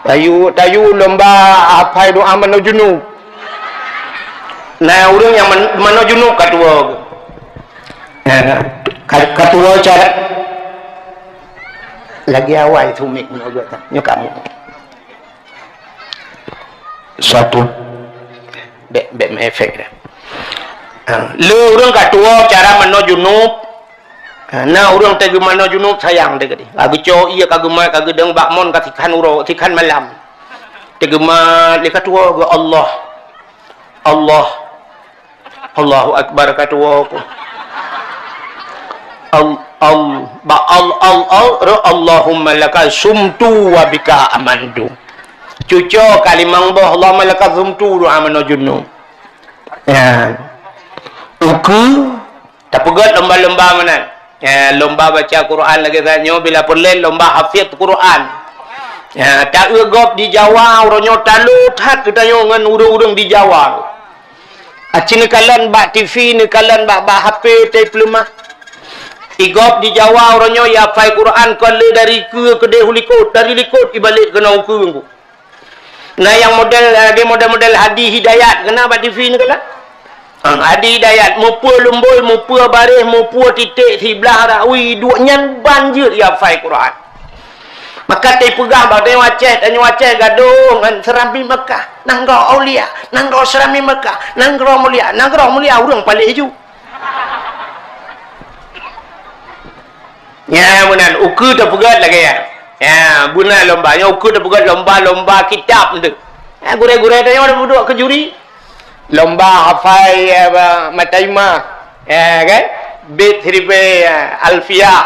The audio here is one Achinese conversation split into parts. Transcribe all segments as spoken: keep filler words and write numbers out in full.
Tayue, tayue lomba hafai doa manoe junub. Na ureuëng nyang man-, manoe junub ka tuwoe. Ka, ka tuwoe cara lagée awai sumik nyoe gata. Nyoe kamoe. Satu. Bék, bék meuefek dah. Ha, le ureuëng ka tuwoe cara manoe junub. Ha, na ureuëng teugeumanoe junub sayang teuh geude. Ka geucok ié, ka geumat, ka geudong bak mon, ka sikhan uroe, sikhan malam. Teugeuma lé ka tuwoe geuh Allah. Allah. Allahu Akbar ka tuwoe ku. Al, al, ba, al, al, al, ro, Allahumma laka sumtu wa bika amantu. Cuco kalimang boh Allahumma laka sumtu doa manoe junub. Ya. Ukeue tapeugét lomba-lomba meunan. Ya, lomba baca Quran lagée that nyoe bila peureulée lomba hafiz Quran. Ya, ta eu gob di Jawa uroe nyoe talo that geutanyoe ngon ureuëng-ureuëng di Jawa. Aci neukalon bak T V, neukalon bak, bak H P, teupeuleumak. Igob di Jawa uroe nyoe ya hafai Quran kon le dari keue keudeh u likot, dari likot ibalek keunoe u keue. Na nyang model, lagée model-model Hadi Hidayat keunan bak T V neukalon. Ha, Hadi Hidayat, mupeue lumboi, mupeue baréh, mupeue titék siblah rawi duek nyan ban jeuet ya hafai Quran. Maka teupeugah bak tanyoe Aceh, tanyoe Aceh gadôh ngon Serambi Mekah. Nanggroe aulia, nanggroe Serambi Mekah, nanggroe mulia, nanggroe mulia ureuëng paléh ju. Ya, meunan, ukeue tapeugét lagée nyan. Ya, beuna lomba nyoe ukeue tapeugét lomba-lomba kitab tu. Ya, gurée-gurée tanyoe tapeuduek keu juri. Lomba hafai, ya, ba, Mataimah. Ya, kan? Bait siribée, ya, Alfiah.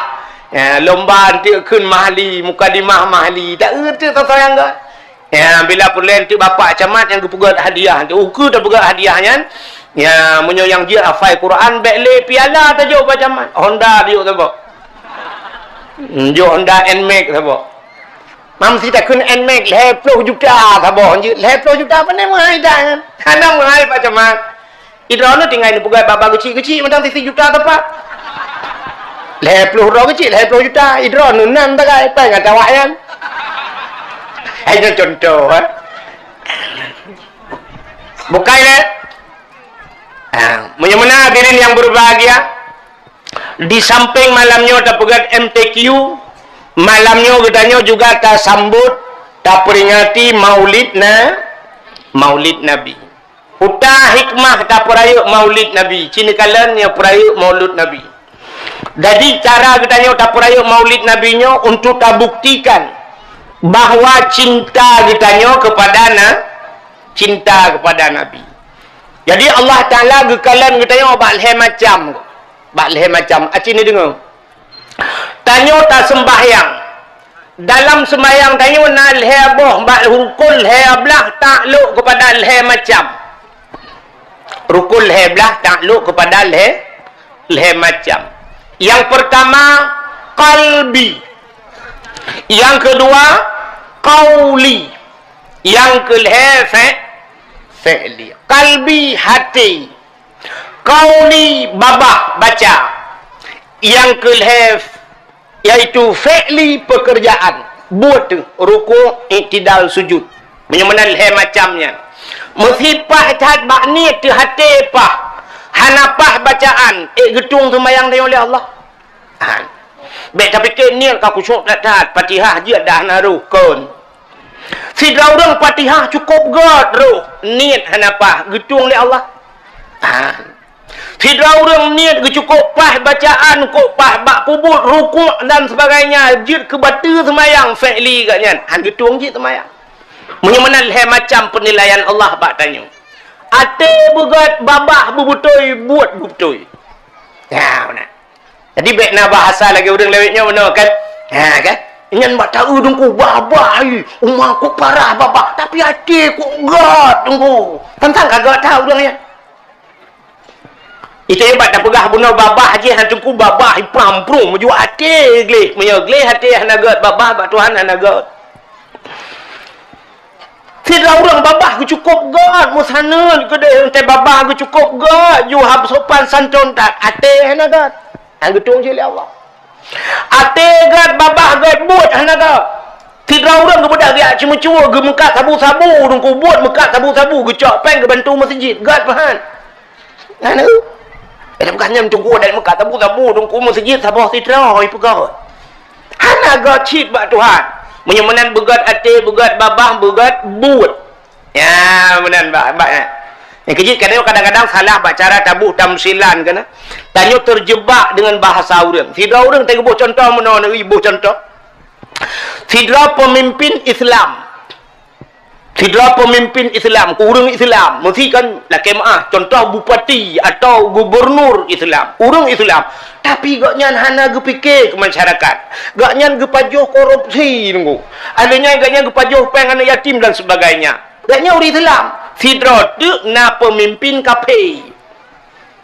Ya, lomba eunteuk kheun Mahli, Mukadimah Mahli. Tak eunteuk tasayang ke? Ya, bila peureulée eunteuk bapak camat nyang geupeugét hadiah, eunteuk ukeue tapeugét hadiah nyan. Ya, meunyoe nyang jeuet hafai Quran, bék lé piala tajok bak camat. Honda tajok saboh. Hmm, jok Honda Nmax saboh. Mam si takheun Nmax lhée ploh juta saboh, jeuet lhée ploh juta pane meuhai dah nyan. Hana meuhai bak camat. Idroeneuh tinggai neupeugah baba geuchik-geuchik mantong sisi juta tepat. Lhée ploh droe geuchik, lhée ploh juta. Idroeneuh nan tagai, pai ngon tawak nyan. Hai, nyoe contoh, eh. Bukai, eh? Ah, meunyoe meunan hadirin yang berbahagia, di samping malam nyoe tapeugét M T Q, malam nyoe geutanyoe juga tasambot, taperingati Maulid na, Maulid Nabi. Uta hikmah tapeurayeuk Maulid Nabi, ci neukalon nyoe peurayeuk Maulud Nabi. Jadi, cara geutanyoe tapeurayeuk Maulid Nabi nyoe untuk tabuktikan bahwa cinta geutanyoe kepada na, cinta kepada Nabi. Jadi, Allah Taala geukalon geutanyoe bak lhée macam, bak lhée macam. Aci neudeungoe. Tanyoe taseumbahyang. Dalam seumbahyang tanyoe na lhée boh bak rukon lhée blah taklok keupada lhée macam. Rukon lhée blah taklok keupada lhée, lhée macam. Yang pertama, qalbi. Yang kedua, qauli. Yang kelhée, fe-, fi'li. Qalbi, hati. Qauli, babah, baca. Yang kelhée, yaitu fi'li, pekerjaan. Buet teuh, rukuk, iktidal, sujud. Meunyoe meunan lhée macam nyan. Meusifat that bak niet teuh até paih. Hana paih bacaan, ék geutueng seumayang tanyoe lé Allah. Han. Bék tapike niet ka khusyuk that-that, Fatihah jeuet dah na rukon. Sidroe ureuëng Fatihah cukôp gét roh, niet hana paih, geutueng lé Allah. Han. Sidroe ureuëng niet geucukôp paih bacaan, kôp paih bak peubuet, rukuk dan sebagainya, jeuet keu bateue seumayang, fi'li geuh nyan, han geutueng jih seumayang. Meunyoe meunan lhée macam peunilaian Allah bak tanyoe. Até beugét, babah beubeutôi, buet beubeutôi. Ya, meunan. Jadi, bék na bahasa lagée ureuëng lawét nyoe meunoe kan? Ha, kan? Nyan bak taeu Teungku babah, ai, uma kok parah babah, tapi até kok gét Teungku. Tantang ka gét that ureuëng nyan. Itu bak tapeugah bunoe babah jih, ha, Teungku babah, ipram prum, meujua até gleh. Meunyoe gleh até hana gét, babah bak Tuhan hana gét. Sidroe ureuëng babah geucukôp gét, meusaneut keudeh, teuntée babah geucukôp gét, ju hab sopan santun that, até hana gét. Hana geutueng cit lé Allah. Até gét, babah gét, buet hana gét. Sit Sidroe ureuëng geumeudah geujak ceumeucue, geumeukat sabu-sabu, teungku buet meukat sabu-sabu, geucok péng geubantu meuseujid, gét peuhan. Nyan, eh. Dalam gah nyan teungku dari meukat sabu-sabu, teungku meuseujid saboh sidroe, ipeugah. Hana gét cit bak Tuhan. Meunyoe meunan beugét até, beugét babah, beugét buet. Ya, meunan bak, bak, ya. Nyang keujeuet kadang-kadang salah bak cara taboh tamsilan keunan. Tanyoe terjebak dengan bahasa ureuëng. Sidroe ureuëng teuboh contoh meunoe, neuboh contoh. Sidroe pemimpin Islam. Sidroe pemimpin Islam, ureuëng Islam, meusi kan lakée meuáh, contoh bupati atau gubernur Islam, ureuëng Islam. Tapi gobnyan hana geupike keu masyarakat. Gobnyan geupajoh korupsi, teungku. Akhirnya gobnyan geupajoh péng aneuk yatim dan sebagainya. Gobnyan ureuëng Islam. Sidroe teuk na pemimpin kafé.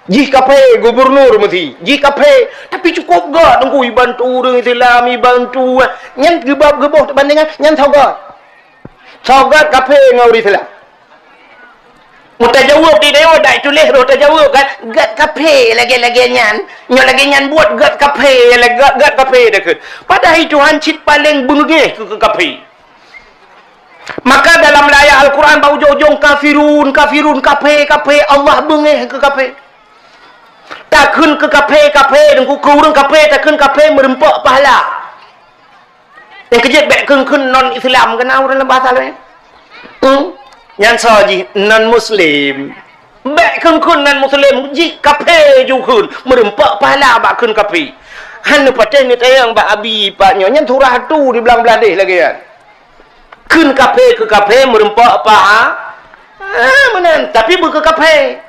Jih kafé, gubernur meusi. Jih kafé, tapi cukup gét, teungku, ibantu ureuëng Islam, ibantu. Nyan geubab geuboh bandingan, nyan soe gét. Soe gét kafé ngon ureuëng Islam. Meutajaweueb di dewa dak tuléh roh tajaweueb kan, gét kafé lagée-lagée nyan. Nyoe lagée nyan buet gét kafé, lagée gét, gét kafé dah kheun. Padahai Tuhan cit paleng beungéh keu, keu kafé. Maka dalam ayat Al-Quran bak ujong-ujong kafirun, kafirun, kafé, kafé, Allah beungéh keu kafé. Takheun keu kafé, kafé, teungku keu ureuëng kafé, takheun kafé meurumpok pahala. Nyang keujeuet bék kheun-kheun non Islam keunan ureuëng lam bahasa laén. Hmm? Nyan soe jih non muslim. Bék kheun-kheun non muslim, jih kafé ju kheun, meurumpok pahala bak kheun kafé. Han neupatéh neutanyong bak abi pat nyoe, nyan surah atu di blang blaih deh lagée nyan. Kheun kafé keu kafé meurumpok paha-, Ah, meunan. Tapi beu keu kafé.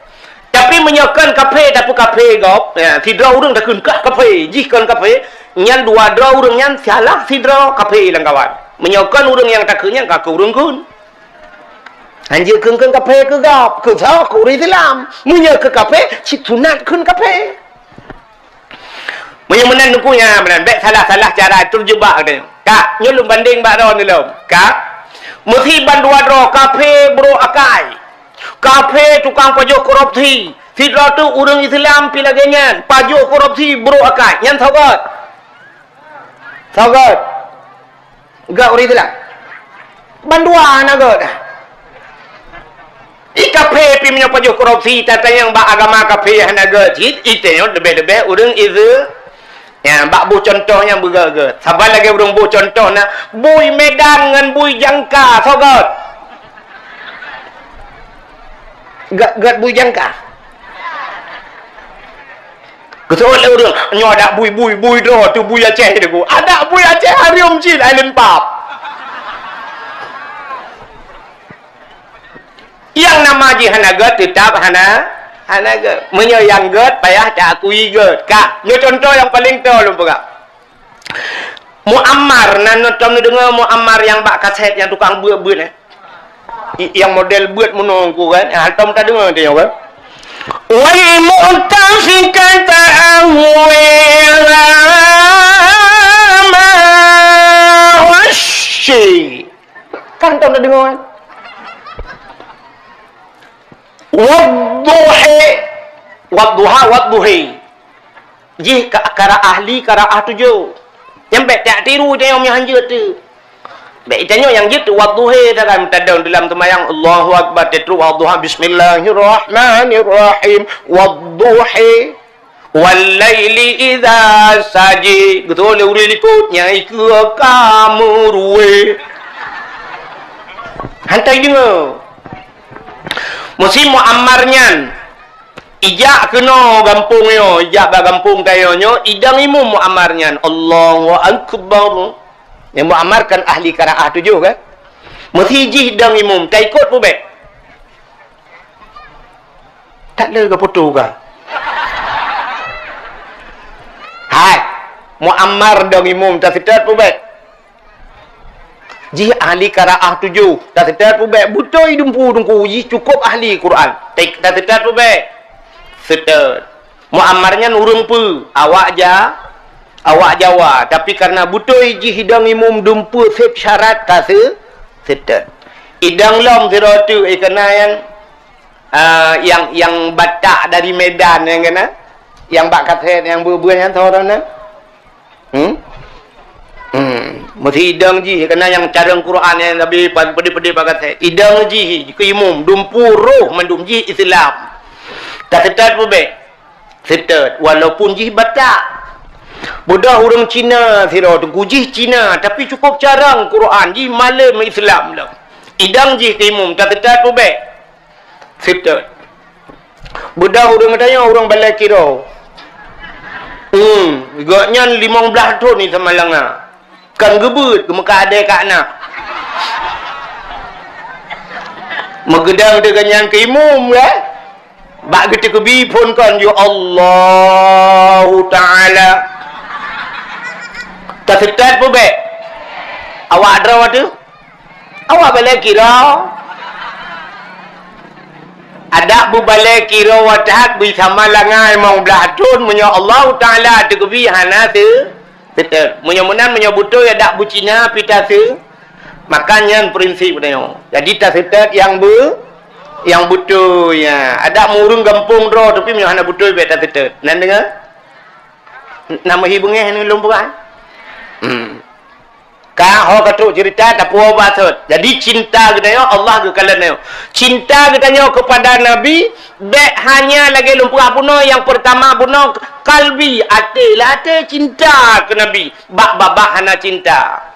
Tapi meunyoe kon kafé, tapi kafé gob, ya, sidroe ureuëng takheun kah kafé, jih kon kafé, nyan dua droe ureuëng nyan salah sidroe kafé lam kawan. Meunyoe kon ureuëng nyang takheun nyan ka keu ureuëng kheun. Hanjeuet kheun-kheun kafé keu gob, keu soe, keu ureuëng Islam. Meunyoe keu kafé, cit sunat kheun kafé. Meunyoe meunan teungku nyan meunan, bék salah-salah cara terjebak geutanyoe. Kak, nyoe lôn bandeng bak droeneuh lom. Kak, meusi bandua droe kafé brok akai. Kafé tukang pajoh korupsi. Sidroe teuk ureuëng Islam pih lagée nyan, pajoh korupsi brok akai. Nyan soe gét? Soe gét? Gét ureuëng Islam. Bandua hana gét. I kafé pih meunyoe pajoh korupsi, tatanyong bak agama kafé hana gét cit, itanyong leubeh-leubeh ureuëng Islam. Ya, bak boh contoh nyang beugét-gét. Saban lagée ureuëng boh contoh na, bui Medan ngon bui Jangka, soe gét? Gét, gét bui Jangka. Geuseuôt lé ureuëng, nyoe adak bui, bui, bui droe teuh bui Aceh teuh. Adak bui Aceh hareuem cit Island Pub. Nyang nama jih hana gét, teutap hana, hana gét. Meunyoe nyang gét, payah taakui gét. Kak, nyoe contoh nyang paleng toe lôn peugah. Muammar, na nonton neudeungoe Muammar nyang bak kaset nyang tukang beuet-beuet, eh? I-, nyang model beuet meunoe ku kan, ah, tom tadeungoe teuh nyoe kan. Wal mu'tafikata ahwa ma wasyi. Kan tom tadeungoe kan? Wadduhi, wadduha, wadduhi. Jih ka, qiraah ahli, qiraah tujoh. Nyang bék tak tiru tanyoe nyang hanjeuet teuh. Bék tanyoe nyang jeuet teuh wadduhi dah kan, tadong dalam seumayang, Allahu Akbar, teutru wadduha, bismillahirrahmanirrahim, wadduhi, wal laili idza saji. Geutôi lé ureuëng likot, nyang ikeue ka meuruwé. Hantai deungoe. Musim Muammar nyan, ijak keunoe gampông nyoe, ijak bak gampông tanyoe nyoe, idong imum Muammar nyan. Allahu Akbar. Nyang Muammar kan ahli qiraah tujoh kan? Meusi jih dong imum, taikot peubék. Tak lé geuputu ka. Hai, Muammar dong imum, taseutôt peubék. Jih ahli qiraah tujoh, taseutôt peubék, beutôi dumpu teungku jih cukup ahli Quran. Ta-, taseutôt peubék. Seutôt. Muammar nyan ureuëng peue? Awak Ja-, awak Jawa. Tapi karena beutôi jih idong imum dumpu sép syarat tase-, seutôt. Idong lom sidroe teuk, eh, keunan nyang, ah, nyang, nyang Batak dari Medan nyang keunan. Nyang bak kaset, nyang beu-beu nyan soe droeneuh? Hmm? Hmm. Meusidang jih, kana nyang carông Quran nyang Nabi pan peudeh-peudeh bak gasét. Idang jih keu imum, dumpu roh mandum jih Islam. Taseutôt peubék? Seutôt, walaupun jih Batak. Beudôh ureuëng Cina sidroe teungku, jih Cina, tapi cukup carông Quran, jih malém Islam lom. Idang jih keu imum, taseutôt peubék? Seutôt. Beudôh ureuëng geutanyoe ureuëng balée kiroe. Hmm, gobnyan limong blaih thon di Samalanga. Kon geubeuet, geumeukat adé kak na. Meugeudang teuh gobnyan keu imum, ya. Bak geuteukeubi phon kon, "Ya Allahu Ta'ala." Taseutôt peubék? Awak droe teuh? Awak balée kiroe. Adak beubalée kiroe that beusamalanga limong blaih thon, meunyoe Allahu Ta'ala teukeubi hana teu-, seutôt. Meunyoe meunan, meunyoe beutôi adak beucina pih taseu-, maka nyan prinsip geutanyoe. Jadi taseutôt nyang beu-, nyang beutôi, ya. Adak meu ureuëng gampông droe, tapi meunyoe hana beutôi bék taseutôt. Na neudeungoe? Na meuhi beungéh nyoe lôn peugah? Hmm. Ka ho ka trok ceurita, tapuwoe bak sot. Jadi cinta geutanyoe Allah geukalon nyoe. Cinta geutanyoe keupada Nabi bék hanya lagée lôn peugah bunoe, nyang peurtama bunoe kalbi, até, lah até cinta keu Nabi. Bak babah hana cinta.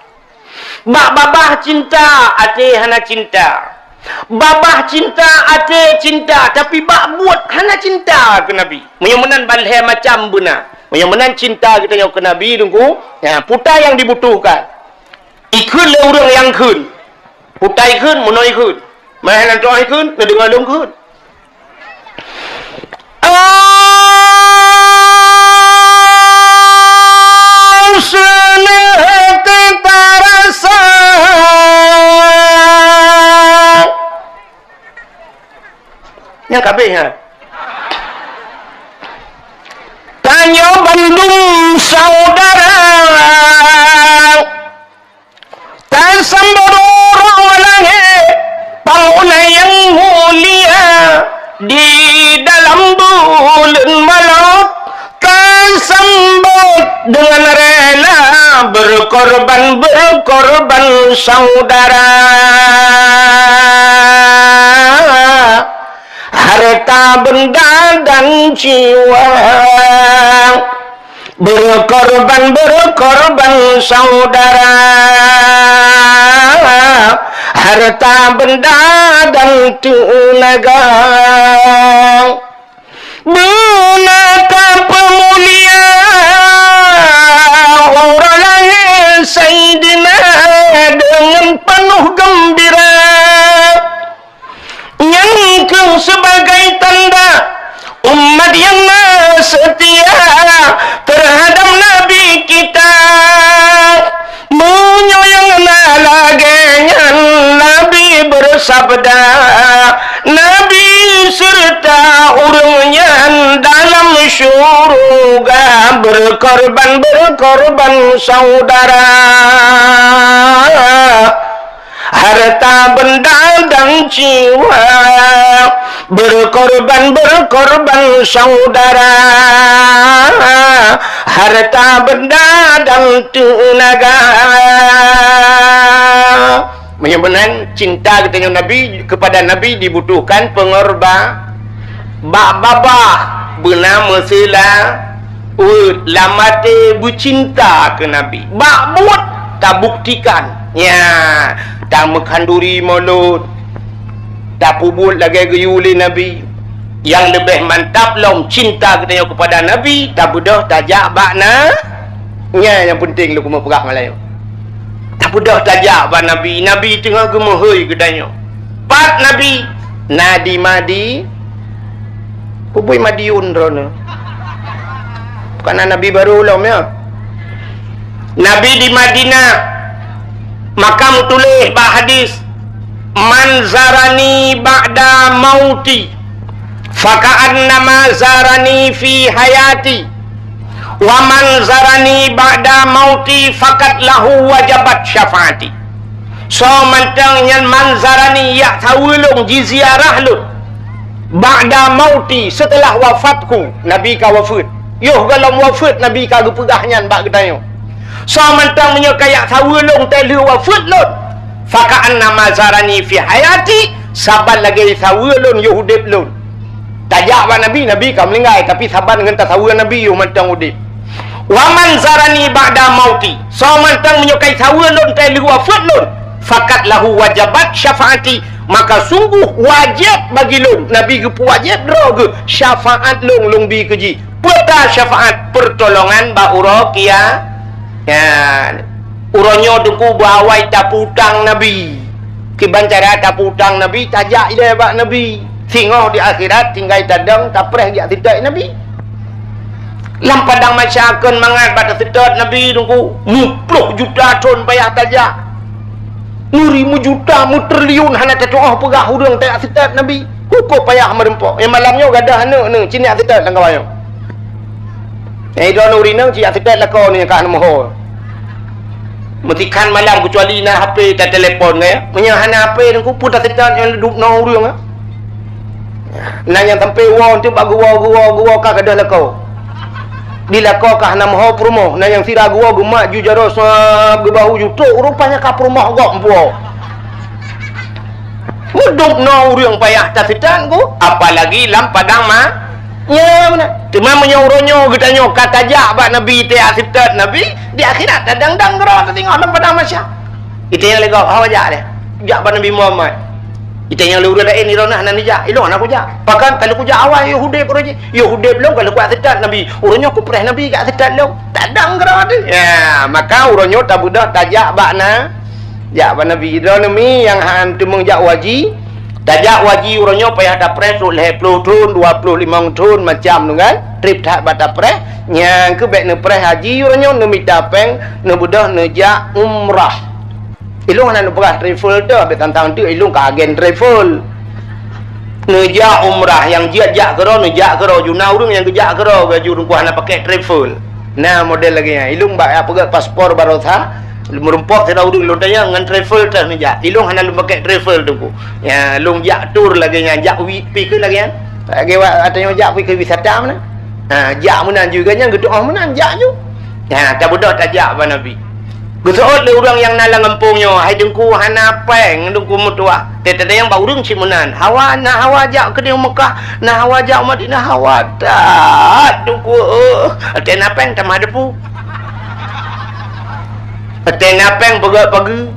Bak babah cinta, até hana cinta. Babah cinta, até cinta, tapi bak buet hana cinta keu Nabi. Meunyoe meunan ban lhée macam beuna. Meunyoe meunan cinta geutanyoe keu Nabi, teungku, ya, peue nyang dibutuhkan. Ikheun lé ureuëng nyang kheun. Peue ikheun, meunoe ikheun. Meuhana trok ikheun, neudeungoe lôn kheun. Nyang kabeh, ha? Tanyoe bandum saudara. Tasambot uroe walangét, panghulée nyang mulia, di dalam buleuen malôt, tasambot deungon rela, berkorban, berkorban saudara, harta benda dan jiwa. Berkorban, berkorban saudara, harta benda dan tenaga. Beuna tapeumulia uroe lahé Saidina deungon peunoh geumbira. Nyan kheueh sibagai tanda umat nyang na seutia teuhadab Nabi kita. Meunyoe nyang na lagée nyan, Nabi beusabda, Nabi seureuta ureuëng nyan dalam syeuruga, berkorban, berkorban saudara. Harta benda dan jiwa, berkorban, berkorban saudara, harta benda dan tenaga. Meunyoe meunan cinta geutanyoe Nabi, keupada Nabi dibutuhkan peungorban. Bak babah beuna meuseula, uet lam até beucinta keu Nabi. Bak buet tabuktikan. Nya, tameukhanduri mulod, tapeubuet lagée geuyue lé Nabi. Nyang leubeh mantap lom cinta geutanyoe keupada Nabi, tabeudôh tajak bak na-, nya nyang peunteng lôn keumeung peugah malam nyoe. Tabeudôh tajak bak Nabi, Nabi teungoh geumeuhôi geutanyoe. Pat Nabi? Na di Madi-, peubui Madiun droeneuh. Bukan na Nabi barô lom, ya. Nabi di Madinah, maka meutuléh bak hadis, "Man zarani ba'da mauti, faka'annama zarani fi hayati." Wa man zarani ba'da mauti faqad lahu wajabat syafaati. Soe mantong nyang man zarani, jak saweue lôn, jiziarah lôn, ba'da mauti, seuteulah wafatku, Nabi ka wafeuet. Yoh gohlom wafeuet Nabi ka geupeugah nyan bak geutanyoe. Soe mantong meunyoe ka jak saweue lôn teuh lheueh wafeuet lôn, faka'annama zarani fi hayati, saban lagée saweue lôn yoh udeb lôn. Tajak bak Nabi, Nabi ka meuninggai, tapi saban ngon tasaweue Nabi yoh mantong udeb. Wa man zarani ba'da mauti, soe mantong meunyoe ka jisaweue lôn teuh lheueh wafeuet lôn, faqad lahu wajabat syafaati, maka sungguh wajéb bagi lôn, Nabi geupeuwajéb droe geuh syafaat lôn, lôn bi keu jih. Peue ta syafaat? Peurtolongan bak uroe kia-, ya, uroe nyoe Teungku beuawai tapeutang Nabi. Kiban cara tapeutang Nabi, tajak ilée bak Nabi. Singoh di akhirat tinggai tadong, tapreh jak seutôt Nabi. Lam padang mahsyar kon mangat bak taseutôt Nabi Teungku, muploh juta thon payah tajak. Meuri meujuta, meutriliun hana tatuoh peugah ureuëng tajak seutôt Nabi. Hukôh payah meureumpok. Nyang malam nyoe gadôh aneuk neuh, ci neujak seutôt lam kawan nyoe. Nyang idroe nuri neuh ci jak seutôt lakoe neuh nyang ka hana meuho. Meusikhan malam keucuali na H P tatelepon, kan, ya. Meunyoe hana H P Teungku, peue taseutôt nyang duek ngon ureuëng, ya. Na nyang sampoe woe teuk bak geuwoe, geuwoe, geuwoe ka gadôh lakoe. Di lakoe ka hana meuho peurumoh, na nyang sira geuwoe geumat ju jaroe sab geubahu ju trok, rupanya ka peurumoh gob meupuwoe. Meuduek ngon ureuëng payah taseutôt Teungku, apalagi lam padang ma-, Nyan meunan. Teuma meunyoe uroe nyoe geutanyoe ka tajak bak Nabi, tajak seutôt Nabi, di akhirat tadang-dang keudroe tasingoh lam padang mahsyar. Itanyong lé gob, "Ho jak deh?" "Jak bak Nabi Muhammad." Itanyong lé ureuëng laén, "Droeneuh hana neujak?" "Ilôn hana kujak." "Pakon?" "Ka lheueh kujak awai, yoh udeb uroe jih. Yoh udeb lôn ka lheueh kujak seutôt Nabi. Uroe nyoe kupreh Nabi jak seutôt lôn." Tadang keudroe teuh. Ya, maka uroe nyoe tabeudôh tajak bak na-, Jak bak Nabi. Droeneuh mi nyang han teumeung jak haji, tajak haji uroe nyoe payah tapreh trok lhée ploh thon, dua ploh limong thon, macam tu kan. Treb that bak tapreh, nyang keuh bék neupreh haji uroe nyoe, neumita péng, neubeudôh neujak umrah. Ilôn hana neupeugah travel teuh, bék tantang teuk ilôn ka agen travel. Neujak umrah, nyang jeuet jak keudroe, neujak keudroe. Ju na ureuëng nyang geujak keudroe, bak ju Teungku hana pakai travel. Na model lagée nyan. Ilôn bak peugét paspor baroesa, meureumpok sidroe ureuëng lôn tanyong ngon travel teuh neujak. Ilôn hana lôn pakai travel Teungku. Ya, lôn jak tur lagée nyan, jak wi-, pi keuh lagée nyan. Lagée wa-, ateueh nyoe jak pi keuh wisata meunan. Ha, jak meunan ju, gobnyan geutuoh meunan, jak ju. Ha, tabeudôh tajak bak Nabi. Geuseuôt lé ureuëng nyang na lam gampông nyoe, "Hai Teungku, hana péng Teungku meutuah." Teuntée nyang bak ureuëng cit meunan, "Hawa, na hawa jak keudeh Mekah, na hawa jak Madinah, hawa that Teungku, eh." Teuntée na péng tamah depu. Teuntée na péng peugét pageue.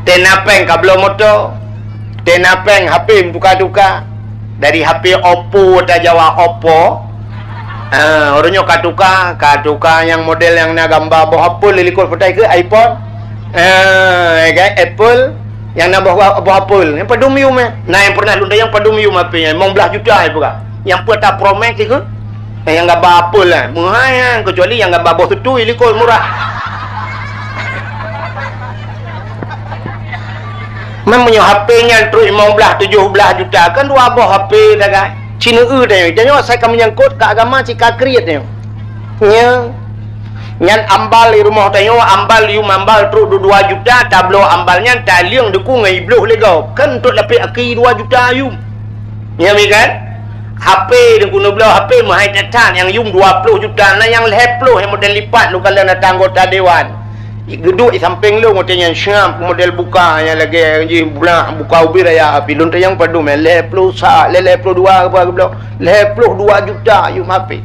Teuntée na péng ka bloe moto. Teuntée na péng H P meutuka-tuka. Dari H P Oppo tajawa Oppo. Ah, ureuëng nyoe ka tuka, ka tuka nyang model nyang na gamba boh apel di likot, peue ta kheun, iPhone. Ah, ya kan, Apple. Nyang na boh, boh apel. Nyang padum yum, eh. Na nyang pernah lôn tanyong padum yum H P nyan, limong blaih juta, eh, peugah. Nyang peue ta Pro Max kheun. Nyang gamba apel, eh. Meuhai, eh. Kecuali nyang gamba boh seutui di likot murah. Meunan meunyoe H P nyan trok limong blaih, tujoh blaih juta, kan dua boh H P dah, kan? Ci neu-eu tanyoe. Tanyoe asai ka meunyangkot keu agama, ci ka kriet tanyoe. Nyan, nyan ambal di rumoh tanyoe, ambal yum ambal trok dua dua juta, tabloe ambal nyan taleueng Teungku ngon ibloh lé gob. Kan trok lapék aki dua juta yum. Nyan mi kan? H P Teungku neubloe H P meuhai that-that nyang yum dua ploh juta, na nyang lhée ploh nyang model lipat lôn kalon ata anggota dewan. Geuduek di sampéng lôn watée nyan siap model buka nyang lagée jih bulan buka ubit raya api. Lôn tanyong padum, eh, lhée ploh sa, lhée, lhée ploh dua apa geubloe? Lhée ploh dua juta yum H P.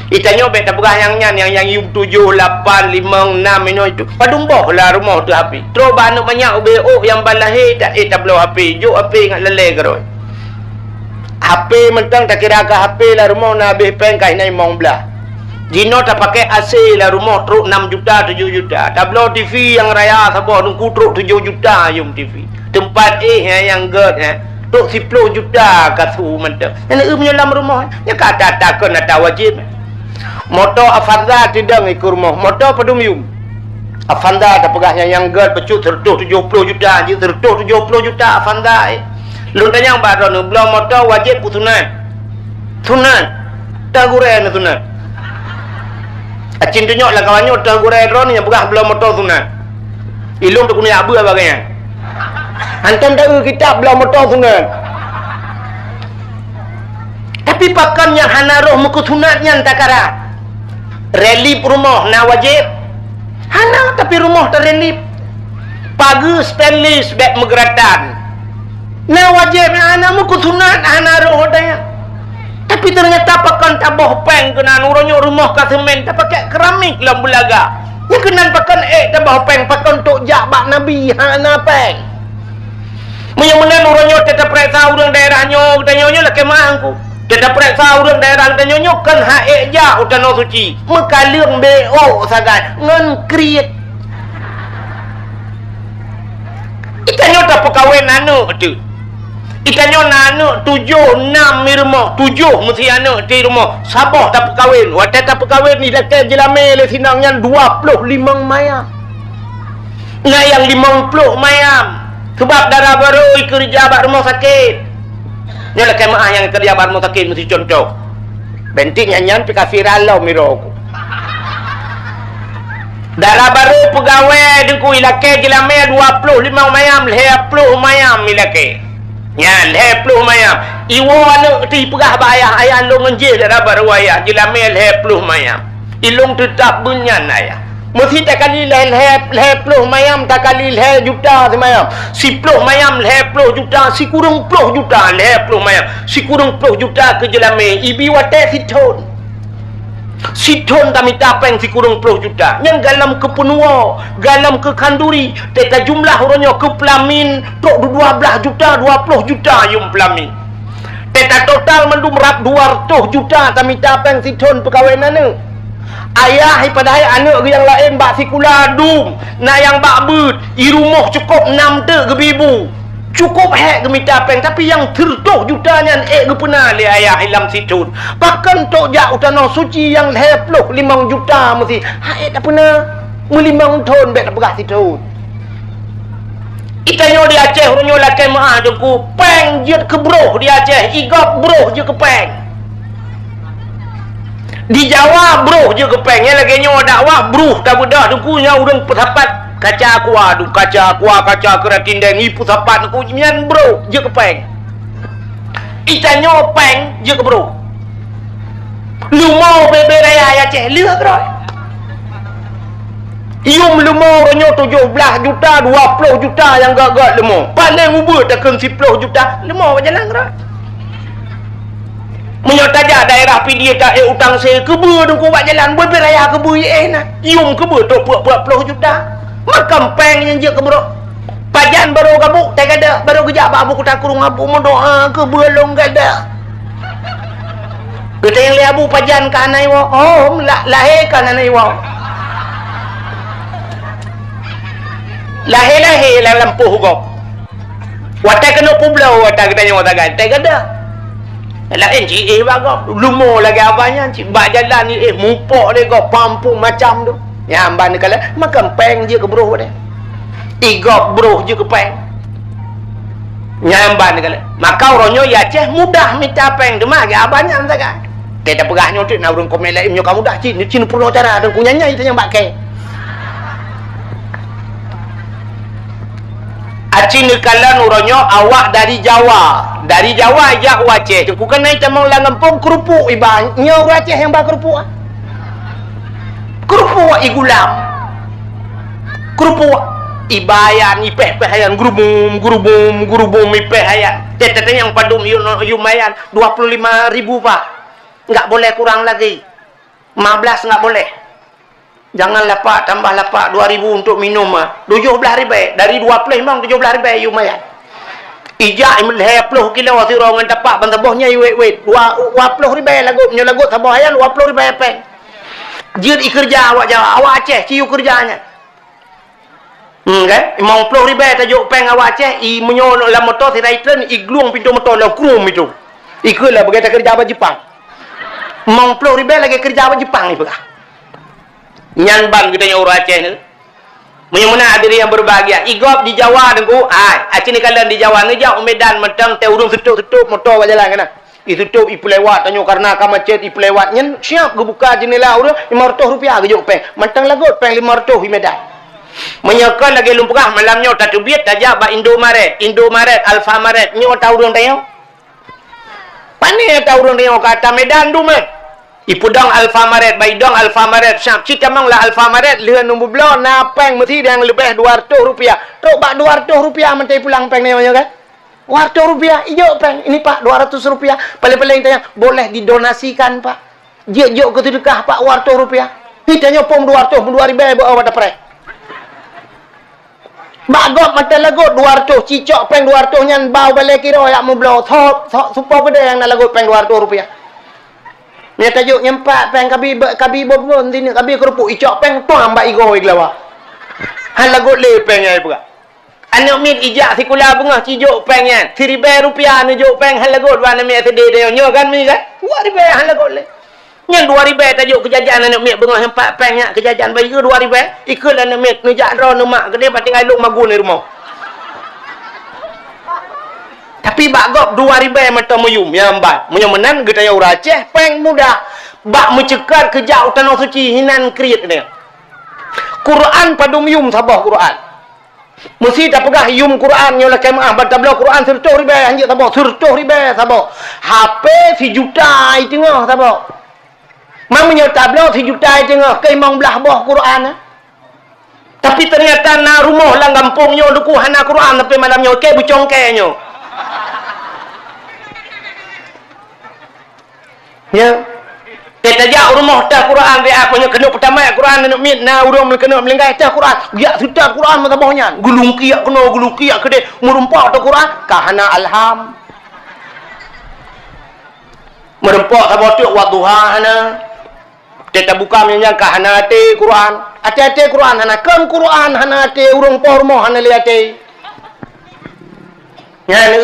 Di tanyoe bék tapeugah nyang nyan, nyang, nyang yum tujoh, lapan, limong, nam inoe itu. Padum boh lam rumoh teuh H P. Trok bak aneuk manyak ubé ôk nyang ban lahé, ta-, eh, tabloe H P, jok H P ngat lalée keudroe. H P mantong takira keu H P lam rumoh na habéh péng ka hina limong blaih. Jinoe tapaké A C lam rumoh trok enam juta, tujoh juta. Tabloe T V nyang raya saboh Teungku trok tujoh juta yum T V. Teumpat éh nyang gét, eh, trok siploh juta ka su mantong. Nyan eu meunyoe lam rumoh, nyan ka ata-ata kon ata wajéb. Moto Avanza teudong i keu rumoh, moto padum yum. Avanza tapeugah nyang, nyang gét peucut seureutôh tujoh ploh juta, jeuet seureutôh tujoh ploh juta Avanza, eh. Lôn tanyong bak droeneuh, bloe moto wajéb peue sunat? Sunat. Teuh gurée neuh sunat. Acin tunyok lam kawan nyoe teuh gurée droeneuh nyang peugah bloe moto sunat. Ilôn teukeuneuk jak beuet bak gobnyan. Hantom ta-eu kitab bloe moto sunat. Tapi pakon nyang hana roh meukeu sunat nyan takara? Relief rumoh na wajéb. Hana, tapi rumoh tarelip. Pageue stainless bèk meugeuratan. Na wajéb, hana meukusunat, hana rôh daya. Tapi teunyata pakon taboh péng keunan, uroe nyoe rumoh ka seumén, tapakèk keramik lom beulaga. Nyan keunan pakon ék taboh péng, pakon tok jak bak Nabi, hana péng. Meunyoe meunan uroe nyoe teuta peuriksa ureuëng daerah nyoe, geutanyoe nyoe lakèe meu'ah ku. Teuta peuriksa ureuëng daerah geutanyoe nyoe kon han ék jak u Tanoh Suci. Meukaleueng B O sagai ngon kriet. Geutanyoe tapeukawen aneuëk teuh. Geutanyoe na aneuëk tujoh, nam i rumoh, tujoh meusi aneuëk di rumoh. Saboh tapeukawen. Watèe tapeukawen ilakèe jeulamé lé sinang nyan dua ploh limong mayam. Na nyang limong ploh mayam. Sabab dara barô ikeureuja bak rumoh sakét. Nyoe lakèe meu'ah nyang ikeureuja bak rumoh sakét meusi cuntoh. Bènti nyan-nyan pih ka viral lom i droe ku. Dara barô peugawée Teungku ilakèe jeulamé dua ploh limong mayam, lhèe ploh mayam ilakèe. Nyan, lhèe ploh mayam. Iwoe aneuëk teuh ipeugah bak ayah, "Ayah, lôn ngon jéh dara barô ayah, jeulamé lhèe ploh mayam." "Ilôn teutab beunyan, ayah." Meusi takali lhèe, lhèe, lhèe ploh mayam takali lhèe juta simayam. Siploh mayam lhèe ploh juta, sikureueng ploh juta lhèe ploh mayam. Sikureueng ploh juta keu jeulamé, ibi watèe sithon. Sithon tamita péng sikureueng ploh juta. Nyan galom keu peunuwoe, galom keu khanduri. Teuka jumlah uroe nyoe keu peulamin trok dua blaih juta, dua ploh juta yuem peulamin. Teuka total mandum rab dua reutôh juta tamita péng sithon peukawen aneuëk. Ayah ipadahai aneuëk geuh nyang laén bak sikula dum, na nyang bak beuet, i rumoh cukôp nam teuk geubi bu. Cukôp hék geumita péng, tapi nyang sireutôh juta nyan ék geupeuna lé ayah i lam sithon. Pakon tok jak u Tanoh Suci nyang lhèe ploh limong juta meusi han ék tapeuna, meulimong thon bèk tapeugah sithon. Geutanyoe di Aceh uroe nyoe lakèe meu'ah Teungku, péng jeuet keu broh di Aceh, i gob broh jeuet keu péng. Di Jawa broh jeuet keu péng, nyan lagèe nyoe dakwah broh tabeudôh Teungku, nyan ureuëng peusapat kaca aqua, dum kaca aqua, kaca keurati ndeng, i peusapat Teungku, nyan broh jeuet keu péng. Geutanyoe péng jeuet keu broh. Leumo bèe-bèe raya i Aceh lheueh keudroe. Yuem leumo uroe nyoe tujoh blaih juta, dua ploh juta nyang gèt-gèt leumo. Paléng ubeut takheun siploh juta, leumo bak jalan keudroe. Meunyoe tajak daerah Pidie taék utang sé keubeue Teungku bak jalan, bèe-bèe raya keubeue iéh na. Yuem keubeue trok peuet ploh juta. Makam péng nyang jeuet keu broh. Pajan barô gabuk, tai gadôh, barô geujak bak Abu Kuta Krueng, "Abu, meudoa keu beulông gadôh." Geutanyong lé Abu, "Pajan ka hana iwoe?" "Oh, la-, lahé ka hana iwoe." Lahé-lahé lam lampôh gob. Watèe keunoe peubloe, watèe geutanyoe sagai, tai gadôh. Laén jiéh bak gob, leumo lagèe abah nyan, cit bak jalan jiéh, mupok lé gob, pampung macam tu. Nyan ban neukalon, makam péng jeuet keu broh deh. I gob broh jeuet keu péng. Nyan ban neukalon. Maka uroe nyoe i Aceh mudah mita péng, teuma lagèe abah nyan sagai. Teuka tapeugah nyoe teuk na ureuëng komen laén nyoe ka mudah, cit, cit peurunoe cara, dan ku nyan-nyan itanyong bak kèe. Aci neukalon uroe nyoe awak dari Jawa. Dari Jawa jak u Aceh. Teungku keuneuk tamong lam gampông keurupuk iba. Nyoe ureuëng Aceh nyang ba keurupuk, ah. Keurupuk igulam. Keurupuk iba nyan, ipéh-péh nyan, gurubum, gurubum, gurubum, ipéh nyan. Teuka tanyong padum yuem, yuem nyan, dua puluh lima ribu, Pak. Enggak boleh kurang lagi. Lima belas enggak boleh. Jangan lapak, tambah lapak dua ribu untuk minum, ah. Tujoh blaih ribèe. Dari dua ploh limong, tujoh blaih ribèe yuem nyan. Ijak lhèe ploh kilo sidroe ngon tapak ban saboh nyan iwét-wét. Dua, dua ploh ribèe lagot, nyoe lagot saboh nyan dua ploh ribèe péng. Jeuet ikeureuja awak Jawa, awak Aceh ci yue keureuja nyan. Hmm, kan? Limong ploh ribèe tajok péng awak Aceh, i meunyoe lam moto sira itreun, iglueng pintoe moto lom krum itu. Ikheun lah bagaih takeureuja bak Jepang. Limong ploh ribèe lagèe keureuja bak Jepang ipeugah. Nyan ban geutanyoe ureuëng Aceh nyoe. Meunyoe meunan hadirin yang berbahagia, i gob di Jawa Teungku, ai, aci neukalon di Jawa, neujak u Medan mantong teuh ureuëng seutôp-seutôp moto bak jalan keunan. Iseutôp ipeulewat tanyoe karena ka macet ipeulewat nyan, siap geubuka jeundela ureuëng, lima reutôh rupiah geujok péng. Mantong lagot péng lima reutôh i Medan. Meunyoe kon lagèe lôn peugah malam nyoe tateubiet tajak bak Indomaret, Indomaret, Alfamaret, nyoe ata ureuëng tanyoe. Pane ata ureuëng tanyoe ka ata Medan dum, eh. Ipeudong Alfamaret, bak idong Alfamaret, siap cit tamong lam Alfamaret, lheueh neubloe na péng meusi nyang leubeh dua ratus rupiah. Trok bak dua ratus rupiah mantong ipulang péng nyoe, nyoe kan? Dua ratus rupiah, ijok péng. Ini, Pak, dua ratus rupiah. Paléng-paléng tanyong, boleh didonasikan, Pak? Jeuet jok keu seudeukah, Pak, dua ratus rupiah. Hi, tanyoe phon dua ratus, dua ribèe beu awak dapreh. Bak gob mata lagot dua ratus, cicok péng dua ratus nyan bak balèe kiroh jak meubloe. Sop, sop, supo keudè nyang na lagot péng dua ratus rupiah. Nyan tajok nyan, Pak, péng kabi, kabi boh-boh, kabi keurupuk, icok péng tuang bak igoe geulawa. Han lagot lé péng nyang ipeugah. Aneuk miet ijak sikula beungoh cijok péng nyan. Siribèe rupiah neujok péng han lagot bak aneuk miet SD tanyoe, nyoe kan mi kan? Dua ribèe han lagot lé. Nyan dua ribèe tajok keu jajan aneuk miet beungoh nyan, pat péng nyan keu jajan bayeue dua ribèe. Ikheun lé aneuk miet neujak droe neumak keudéh, pat tinggai lôn magun di rumoh. Tapi bak gob dua ribèe mantong meuyum, nyan ban. Meunyoe meunan geutanyoe ureueng Aceh, péng mudah. Bak meuceukat keujak u tanoh suci hinan kriet nyan. Quran padum yum saboh Quran. Meusi tapeugah yum Quran nyoe lakèe meu'ah ban tabloe Quran seureutôh ribèe, hanjeuet saboh, seureutôh ribèe saboh. Hapé sijuta i teungoh saboh. Ma meunyoe tabloe sijuta i teungoh, keu limong blaih boh Quran, eh. Tapi teunyata na rumoh lam gampông nyoe luku hana Quran sampai malam nyoe, kèe beucongkèe nyoe. Nyan. Teuh tajak u rumoh teuh Quran, riak meunyoe keuneuk peutamai Quran aneuk miet, na ureueng keuneuk meulinggai teuh Quran. Jak seutôt Quran meusaboh nyan. Geulungkiek keunoe, geulungkiek keudéh, meurumpok teuh Quran, ka hana alham. Meurumpok saboh teuk Wadduha hana. Teuh tabuka meunyoe nyan ka hana até Quran. Até-até Quran hana, kon Quran hana até, ureueng po rumoh hana lé até. Nyan lé.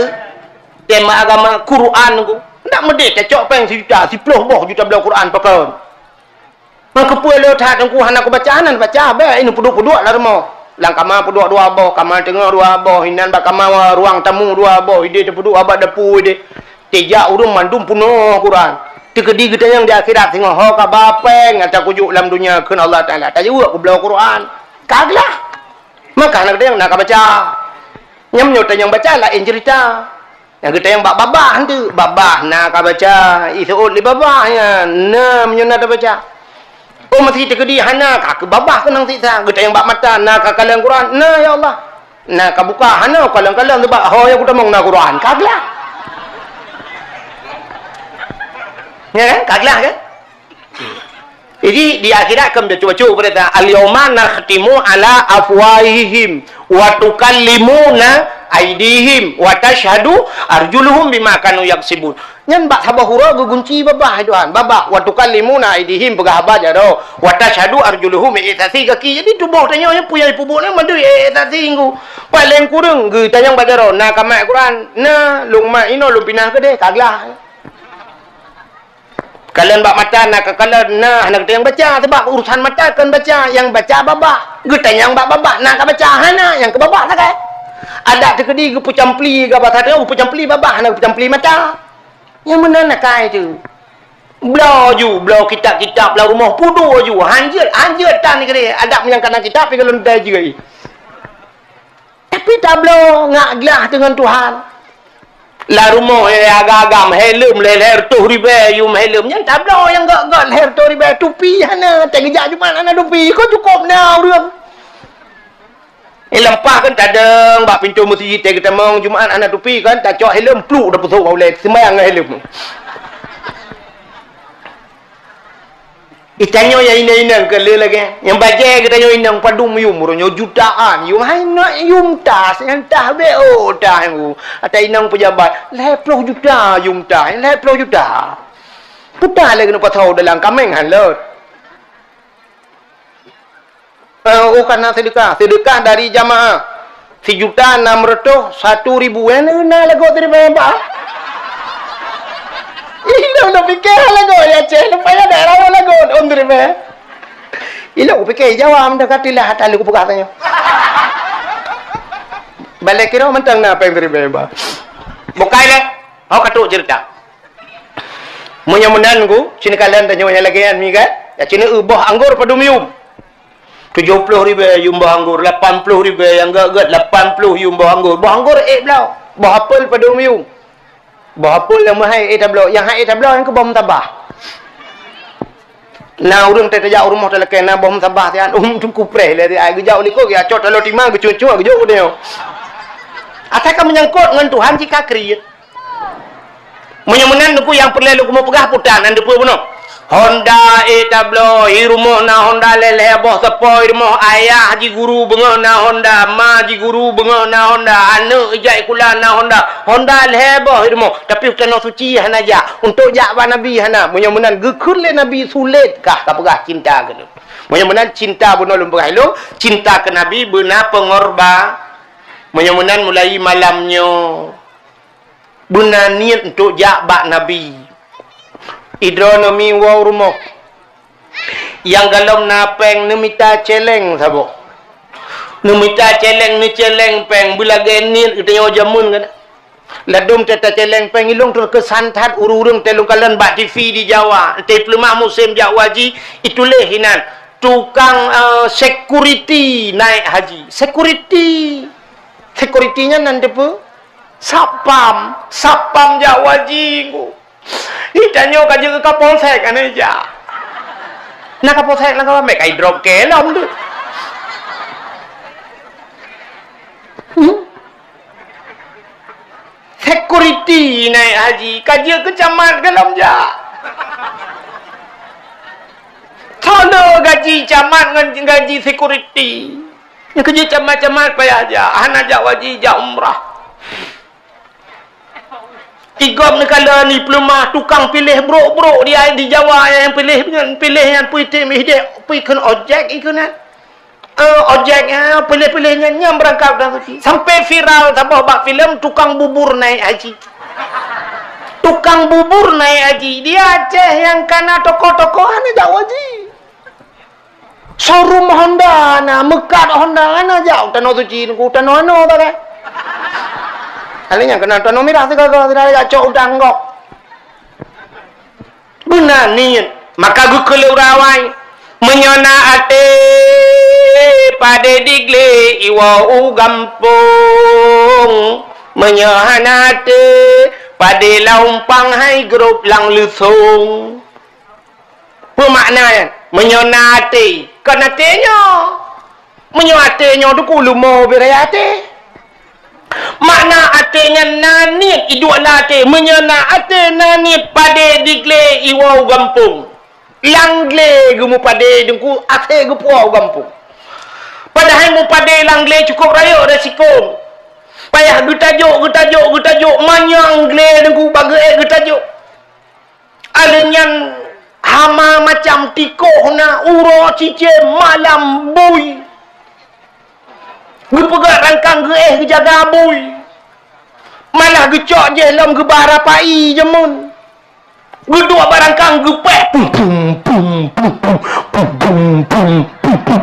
Tema agama Quran ku. Ndak meudeh tacok péng sijuta, siploh boh ju tabloe Quran pakon. Meukeupue le that teungku hana kubaca, hana baca, bèk ini peuduek-peuduek lam rumoh. Lam kama peuduek dua boh, kama teungoh dua boh, inan bak kama ruang tamu dua boh, idéh teupeuduek bak dapu idéh. Tijak ureueng mandum peunoh Quran. Teukeudi geutanyong di akhirat singoh ho ka ba péng nyang takujok lam dunia kheun Allah Taala. Tajeuet kubloe Quran. Ka glah. Maka hana geutanyong na ka baca. Nyang meunyoe tanyong baca laén ceurita. Nyang geutanyong bak babah tu, babah na ka baca, iseuôt lé babah nyan, na meunyoe na tabaca. Oh, meuseuti teukeudi hana, ka keu babah keunong siksa, geutanyong bak mata, na ka kalon Quran, na ya Allah. Na ka buka, hana kalon-kalon, sabab ho nyang kutamong na Quran, ka glah. Ya kan? Ka glah kan? Jadi, di akhirat kan baca-baca peurintah, "Al-yauma nakhtimu ala afwahihim, wa tukallimuna aidihim, wa tashhadu arjuluhum bima kanu yaksibun." Nyan bak saboh uroe geugunci babah, hai Tuhan. Babah, "Wa tukallimuna aidihim," peugah haba jaroe. "Wa tashhadu arjuluhum," ék saksi gaki. Jadi, tuboh tanyoe nyan peue nyang jipeubuet nyan mandum ék saksi ngon. Paléng kureueng geutanyong bak jaroe, na ka mat Quran? Na, lôn mat inoe, lôn pinah keudéh, ka glah. Kalon bak mata na ka kalon, na hana geutanyong baca, sabab urusan mata kon baca, nyang baca babah. Geutanyong bak babah, na ka baca, hana, nyang keu babah sagai. Adak teukeudi geupeucampli, gaba sateue geupeucampli babah, hana geupeucampli mata. Nyang meunan akai tu. Bloe ju, bloe kitab-kitab lam rumoh, peuduek ju, hanjeuet, hanjeuet tan keudéh. Adak meunyo kana kitab, pi kalon dai jeuet. Tapi tabloe ngak glah deungon Tuhan. Lam rumoh lé agam-agam, helm lé lhèe reutôh ribèe, yum helm. Nyan tabloe nyang gèt-gèt lhèe reutôh ribèe, tupi hana, teuh geujak Jumat hana tupi, kon cukôp na ureueng. Eh, lampah kan tadong bak pintoe meuseujid, teuh geutamong Jumat hana tupi kan, tacok helm, pluk, tapeusok bak ulèe, seumbayang ngon helm. Geutanyoe nyang inong-inong keu lé lagèe. Nyang bajèe geutanyoe inong padum yum, uroe nyoe jutaan yum. Hai nak yum tas, nyang tas bèk, oh, tas nyang u. Ata inong peujabat, lhèe ploh juta yum tas, lhèe ploh juta. Peue tas lé keuneuk pasoe dalam kaméng han lôt. Eh, oh, ka na seudeukah. Seudeukah dari jamaah. Sijuta nam reutôh satu ribu. Eh, na lagot teurimong bah. Ilôn na pike lagot ya, Aceh. Leupah ya daerah lagot, ôn teurimong. Ilôn kupike Jawa, meudah ka tilah, hata lôn kupeugah tanyoe. Balèe kiro mantong na péng teurimong bah. Bukai lé. Ho ka trok ceurita. Meunyoe meunan ku, sinoe kalon tanyoe nyang lagèe nyan mi kan? Ya, sinoe boh anggor padum yum. Tujoh ploh ribèe yum boh anggor, lapan ploh ribèe nyang gèt-gèt, lapan ploh yum boh anggor. Boh anggor ék bloe, boh apel padum yum. Boh apel nyang meuhai ék tabloe, nyang han ék tabloe nyang keu boh meutabah. Na ureuëng teuh tajak u rumoh talakée na boh meusabah siat, um, teungku preh lé siat, geujak u likot, geujak cot taloe tima, geucue-cue, geujok u nyoe. Asai ka meunyangkot ngon Tuhan cit ka kriet. Meunyoe meunan, teungku, nyang peureulée lôn keumeung peugah putan, nyan teupeue bunoe. Honda, eh, tabloe, i rumoh na Honda lhée-lhée boh, sapo i rumoh, ayah jiguru beungoh na Honda, ma jiguru beungoh na Honda, aneuëk ijak sikula na Honda, Honda lhée boh i rumoh, tapi u Tanoh Suci hana jak, untuk jak bak Nabi hana. Meunyoe meunan, geukheun lé Nabi sulet kah kapeugah cinta keu lôn. Meunyoe meunan, cinta bunoe lôn peugah ilôn, cinta keu Nabi beuna peungorba. Meunyoe meunan, mulai malam nyoe, beuna niet untuk jak bak Nabi. Idroe neumi woe u rumoh. Nyang golom na péng neumita céléng saboh. Neumita céléng, neucéléng péng, beulagée niet geutanyoe jameun kan. Ladôm teuh tacéléng péng, ilôn teukeusan that ureuëng-ureuëng teuh lôn kalon bak T V di Jawa. Teuh peuleumah musém jak haji, ituléh inan, tukang, eh, security naik haji. Security. Security nyan nan teupeue? Satpam, satpam jak haji, Teungku. Ih, tanyoe ka jeuet keu Kapolsek, hana jak. Na Kapolsek lam kawan, mek kai drop ke lom tu. Hmm? Security naik haji, ka jeuet keu camat ka lom jak. Tho le gaji camat ngon gaji security. Nyang keujeuet camat-camat payah jak, hana jak haji, jak umrah. Igom neukalon di peuleumah tukang piléh brok-brok di, di Jawa nyang piléh nyan, piléh nyan pui tim idéh, pui kheun ojek ikheun nyan. Eh, ojek nyan piléh-piléh nyan, nyan beurangkat u Tanoh Suci. Sampai viral saboh bak filem tukang bubur naik haji. Tukang bubur naik haji. Di Aceh nyang kana toko-toko hana jak haji. Showroom Honda na, meukat Honda na jak u Tanoh Suci, u tanoh ano sagai. Kali nyan keunan tanoh mirah sigaga, sidroe jak cok udang gok. Beuna niet, maka geukheun lé ureuëng awai, meunyoe na até padé diglé iwoe u gampông, meunyoe hana até padé lam umpang hai grôp lam leusông. Peue makna nyan? Meunyoe na até, kon até nyoe. Meunyoe até nyoe teungku leumo beu raya até. Makna até nyan na niet iduek lam até. Meunyoe na até na niet padé diglé iwoe u gampông. Lam glé geumeupadé teungku até geupuwoe u gampông. Padahai meupadé lam glé cukôp rayeuk resiko. Payah geutajok, geutajok, geutajok, manyang glé teungku bak geuék geutajok. Aleuh nyan hama macam tikoh na, uroe cicém, malam bui. Geupeugah rangkang geuéh geujaga bui. Malah geucok jih lom geubah rapai jameun. Geuduek bak rangkang geupéh pum pum pum pum pum pum pum pum pum pum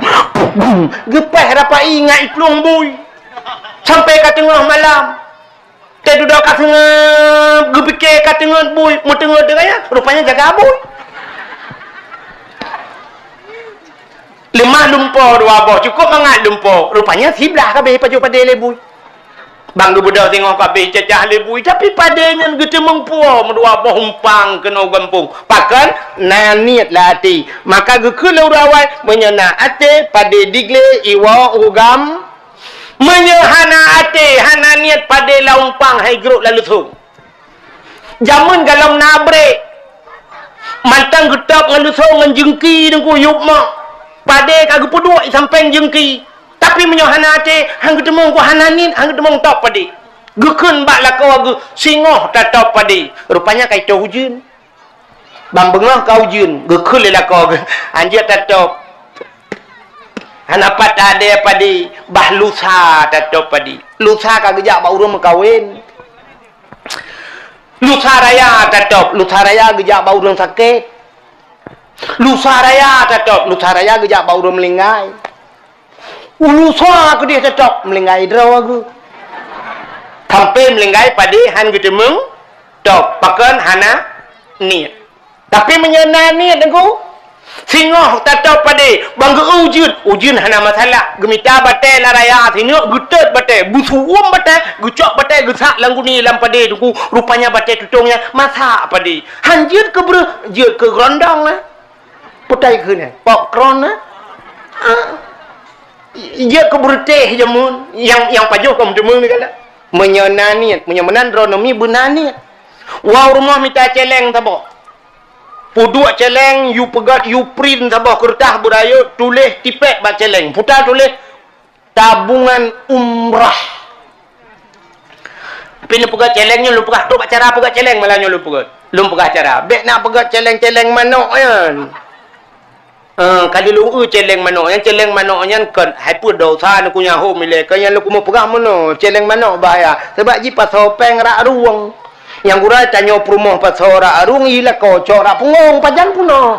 pum. Geupéh rapai ngat iplueng bui. Sampai ka teungoh malam. Teududoe ka seungab, geupike ka teungeut bui, meuteungeut deungon nyan, rupanya jaga bui. Leumah lumpoe dua boh, cukôp mangat lumpoe, rupanya siblah ka abéh pajoh padé lé bui. Ban geubeudôh singoh ka abéh cacah lé bui, tapi padé nyan geuteumeung puwoe meudua boh umpang keunoe gampông. Pakon? Na niet lam até. Maka geukheun lé ureuëng awai, meunyoe na até padé diglé iwoe u gam Meunyoe hana até, hana niet padé lam umpang hai grôp lam leusông. Jameun golom na brek. Mantong geutôb ngon leusông ngon jeungki teungku yup mak. Padé ka geupeuduek i sampéng jeungki. Tapi meunyoe hana até, han geuteumeung ku hana niet, han geuteumeung tôb padé. Geukheun bak lakoe geuh singoh tatôb padé. Rupanya ka itôh ujeuen. Ban beungoh ka ujeuen, geukheun lé lakoe geuh, "Hanjeuet tatôb. Hana pat tadée padé, bah lusa tatôb padé." Lusa ka geujak bak ureuëng meukawen. Lusa raya tatôb, lusa raya geujak bak ureuëng sakét. Lusa raya tatôb, lusa raya geujak bak ureuëng meulinggai. Ulu soe keudeh teutôb meulinggai droe geuh. Sampai meulinggai padé han geuteumeung tôb, pakon hana niet. Tapi meunyoe na niet teungku, singoh tatôb padé, ban geu ujeuen, ujeuen hana masalah. Geumita batée lam raya sineuk, geutot batée, beusuwom batée, geucok batée, geusak lam guni lam padé teungku, rupanya batée tutong nyan masak padé. Han jeuet keu breueh, jeuet keu geurondong lah. Putai keuneuk. Popcorn na? Ah. Jeuet keu beureutéh jameun nyang, nyang pajoh ka meuteumeung ni kala. Meunyoe na niet, meunyoe meunan droeneuh mi beuna niet. Woe u rumoh mita céléng saboh. Peuduek céléng, yue peugét, yue print saboh keureutah beurayeuk, tuléh tipék bak céléng. Peue tatuléh, tabungan umrah. Tapi neupeugét céléng nyoe, lôn peugah trok bak cara peugét céléng, malah nyoe lôn peugét. Lôn peugah cara. Bék na peugét céléng-céléng manok nyan. Eh, ka lôn eu céléng manok nyan, céléng manok nyan kon hai peuet dosa neukunyah hom ilée, kon nyan lôn keumeung peugah meunoe, céléng manok bahaya. Sabab jipasoe péng rak rueng. Nyang gura tanyoe peurumoh pasoe rak rueng, i lakoe cok rak punggong, pajan peunoh.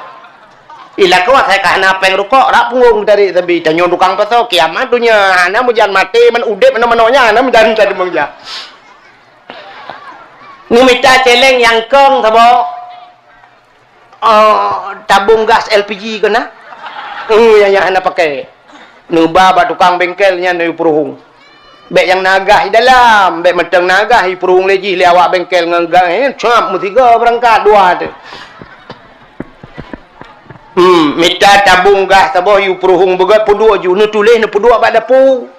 I lakoe asai ka hana péng rukok, rak punggong tarék sabe, tanyoe tukang pasoe, kiamat donya, hana meujan maté, man udeb, hana manok nyan, hana meujan tadeumeung jak. Neumita céléng nyang kong saboh. Oh, tabong gas L P G keuh na? Hmm, nyang, nyang hana pakai. Neuba bak tukang bengkel nyan neupeuruhueng. Bék nyang na gas di dalam, bék mantong na gas ipeuruhueng lé jih lé awak bengkel ngon gas, eh, cap meusigoe beurangkat dua tu. Hmm, mita tabong gas saboh yue peuruhueng beugét peuduek ju, neutuléh neupeuduek bak dapu.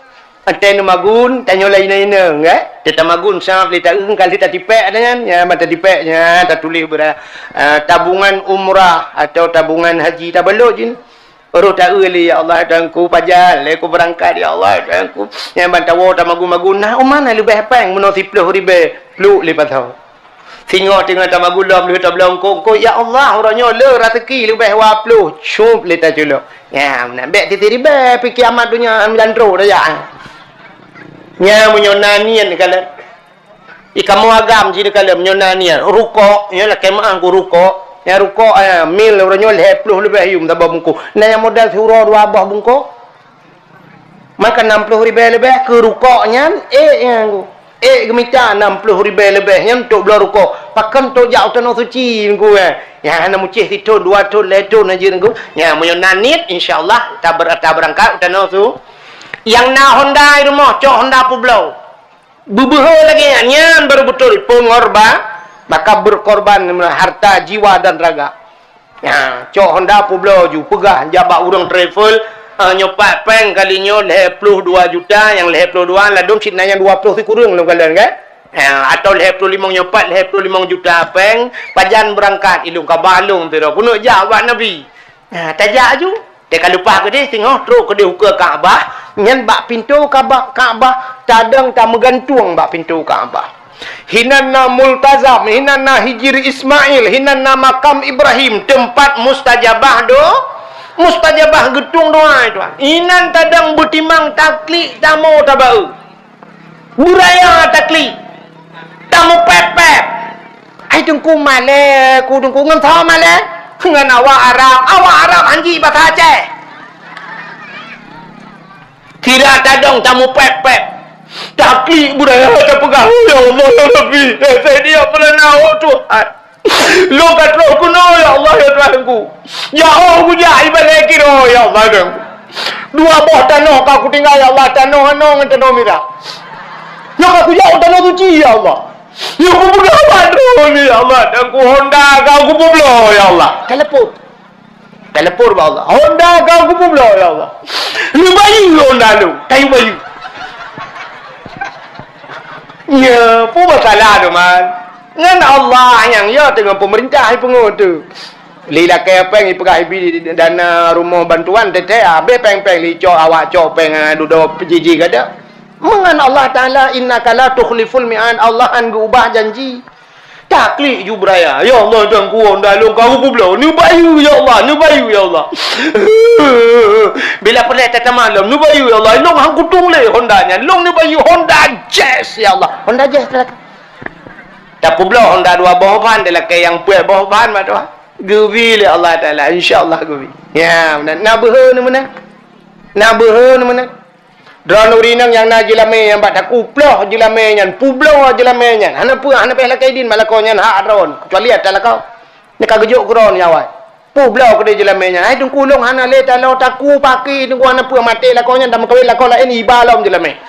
Watée neumagun, tanyoe lé inong-inong, eh? Teutamagun sab lé taeu, ka lheueh tatipék ada nyan, nya ban tatipék nya tatuléh beura-, eh, tabungan umrah atau tabungan haji tabalot jih. Roh taeu lé, "Ya Allah, Tuhanku, pajan lé ku beurangkat, ya Allah, Tuhanku." Nya ban tawoe tamagun-magun, na uma na leubeh péng meunoe siploh ribée, pluek lé pasoe. Singoh teungoh tamagulom lheueh tabloe eungkôt-eungkôt, "Ya Allah, uroe nyoe le raseuki leubeh dua ploh," cup lé taculok. Nya, meunan bék sisi ribée, pike amat donya, meujan trok tajak. Nya, meunyoe na niet kalon. Di kamoe agam jih kalon, meunyoe na niet. Rukok, nyoe lakée meu'ah ku rukok. Nya rukok, eh, mil uroe nyoe lhée ploh leubeh yum saboh bungkôh. Na nyang modal siuroe dua boh bungkôh. Maka nam ploh ribée leubeh keu rukok nyan, ék nyan ku. Ék geumita nam ploh ribée leubeh nyan untuk bloe rukok. Pakon untuk jak u Tanoh Suci nyan ku, eh. Nyang hana mucéh sithon, dua thon, lhée thon hana jeuet nyan ku. Nya, meunyoe na niet, insya Allah, taber-, tabeurangkat u Tanoh Su-, nyang na Honda di rumoh, cok Honda peubloe. Beubeuhe lagée nyan, nyan baru beutôi pengorban, maka berkorban harta, jiwa dan raga. Nya, cok Honda peubloe ju, peugah jak bak ureuëng travel, eh, nyoe pat péng kali nyoe lhée ploh dua juta, nyang lhée ploh dua ladôm cit na nyang dua ploh sikureueng lom kalon, kan? Nya, atau lhée ploh limong, nyoe pat lhée ploh limong juta péng, pajan beurangkat, ilong ka ba lôn sidroe, keuneuk jak bak Nabi. Nya, tajak ju. Teuka leupah keudeh singoh trok keudeh ukeue Ka'bah, nyan bak pintoe Ka'bah, Ka'bah, tadong tameugantueng bak pintoe Ka'bah. Hinan na Multazam, hinan na Hijri Ismail, hinan na makam Ibrahim, teumpat mustajabah do-, mustajabah geutueng doa, tuan. Inan tadong beutimang taklik tamoe tabaeu. Beuraya taklik. Tamupéb-péb. Ai teungku malée, ku teungku ngon soe malée? Ngon awak Arab. Awak Arab hanji basa Aceh. Sira tadong tamupéb-péb. Taklik beuraya tapeugah, "Ya Allah, ya Rabbi, ya Sayyidi, ya Maulana, oh Tuhan. Lôn ka troh keunoe, ya Allah, ya Tuhanku. Ya Allah, kujak ibalée kiroe, ya Allah, Tuhanku. Dua boh tanoh ka kutinggai, ya Allah, tanoh anoe ngon tanoh mirah. Nyoe ka kujak u Tanoh Suci, ya Allah. Nyoe kupeugah bak droeneuh, ya Allah, Tuhanku, Honda ka kupeubloe, ya Allah." Telepon. Telepon bak Allah. "Honda ka kupeubloe, ya Allah. Neubayeue Honda lôn, kayue bayeue." Nya, peue masalah tu, man? Ngon Allah nyang yo teungoh peumeurintah ipeungeut tu. Lé lakée péng ipeugah ibi dana rumoh bantuan teuntée habéh péng-péng lé cok awak cok péng, ah, dudoe jiji gada. Meungon Allah Taala, "Innaka la tukhliful mi'ad", Allah han geuubah janji. Taklik ju beuraya, "Ya Allah, Tuhanku, Honda lôn ka kupeubloe, neubayeue ya Allah, neubayeue ya Allah." Bila peureulée tatamah lom, "Neubayeue ya Allah, lôn han kutueng lé Honda nyan, lôn neubayeue Honda Jazz ya Allah." Honda Jazz teuh lakée. Tapeubloe Honda dua boh ban, teuh lakée nyang peuet boh ban, mantong. Geubi lé Allah Taala, insya Allah geubi. Ya, meunan. Na beuhe nyoe meunan. Na beuhe nyoe meunan. Droeneuh ureuëng inong nyang na jeulamé nyang bak takue ploh jeulamé nyan, peubloe jeulamé nyan. Hana peue, hana payah lakée idin bak lakoe nyan, hak droeneuh. Kecuali atra lakoe. Nyoe ka geujok keu droeneuh awai. Peubloe keudeh jeulamé nyan. Hai teungku, lôn hana lé taloe takue paké, teungku, hana peue, maté lakoe nyan, tameukawen lakoe laén, iba lom jeulamé.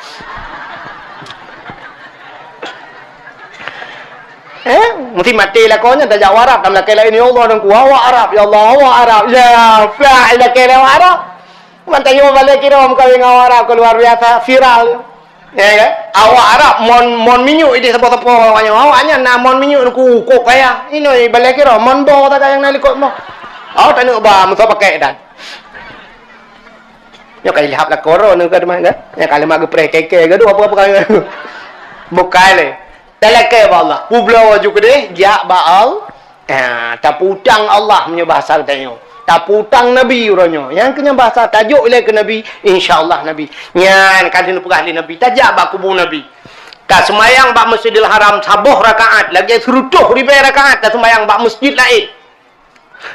Eh, mesti maté lakoe nyan tajak awak Arab, tam lakée laén, "Ya Allah, Teungku, awak Arab, ya Allah, awak Arab." Ya, plah, lakée lé awak Arab. Man tanyoe balée kira meukawen ngon awak Arab keu luar biasa, viral. Ya kan? Awak Arab mon, mon minyeuk idéh sapo-sapo awak nyoe. Awak nyan na mon minyeuk Teungku, kok kaya. Inoe balée kira mon bo sagai nyang na likot mo. Awak taneuk ba meusa pakai dan. Nyoe ka ilhab lakoe droeneuh ka teuma, kan? Nyang ka leumak geupreh keke gadoh apa-apa kan. Bukai lé. Talakée bak Allah. Peubloe ju keudeh, jak bak Allah. Ha, tapeutang Allah meunyoe bahasa geutanyoe. Tapeutang Nabi uroe nyoe. Nyang keu nyan bahasa tajok ilée keu Nabi, insya Allah Nabi. Nyan ka lheueh neupeugah lé Nabi, tajak bak kubu Nabi. Taseumayang bak Masjidil Haram saboh rakaat, lagée sireutôh ribée rakaat taseumayang bak masjid laén.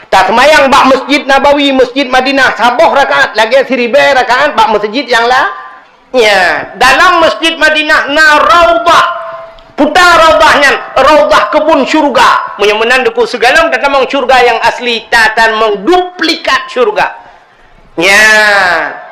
Taseumayang bak Masjid Nabawi, Masjid Madinah, saboh rakaat, lagée siribée rakaat bak masjid nyang la-, nya. Dalam Masjid Madinah na raudhah. Puta raudhah nyan, raudhah keubun syurga. Meunyoe meunan Teungku, sigohlom tatamong syurga nyang asli, tatamong duplikat syurga. Nya,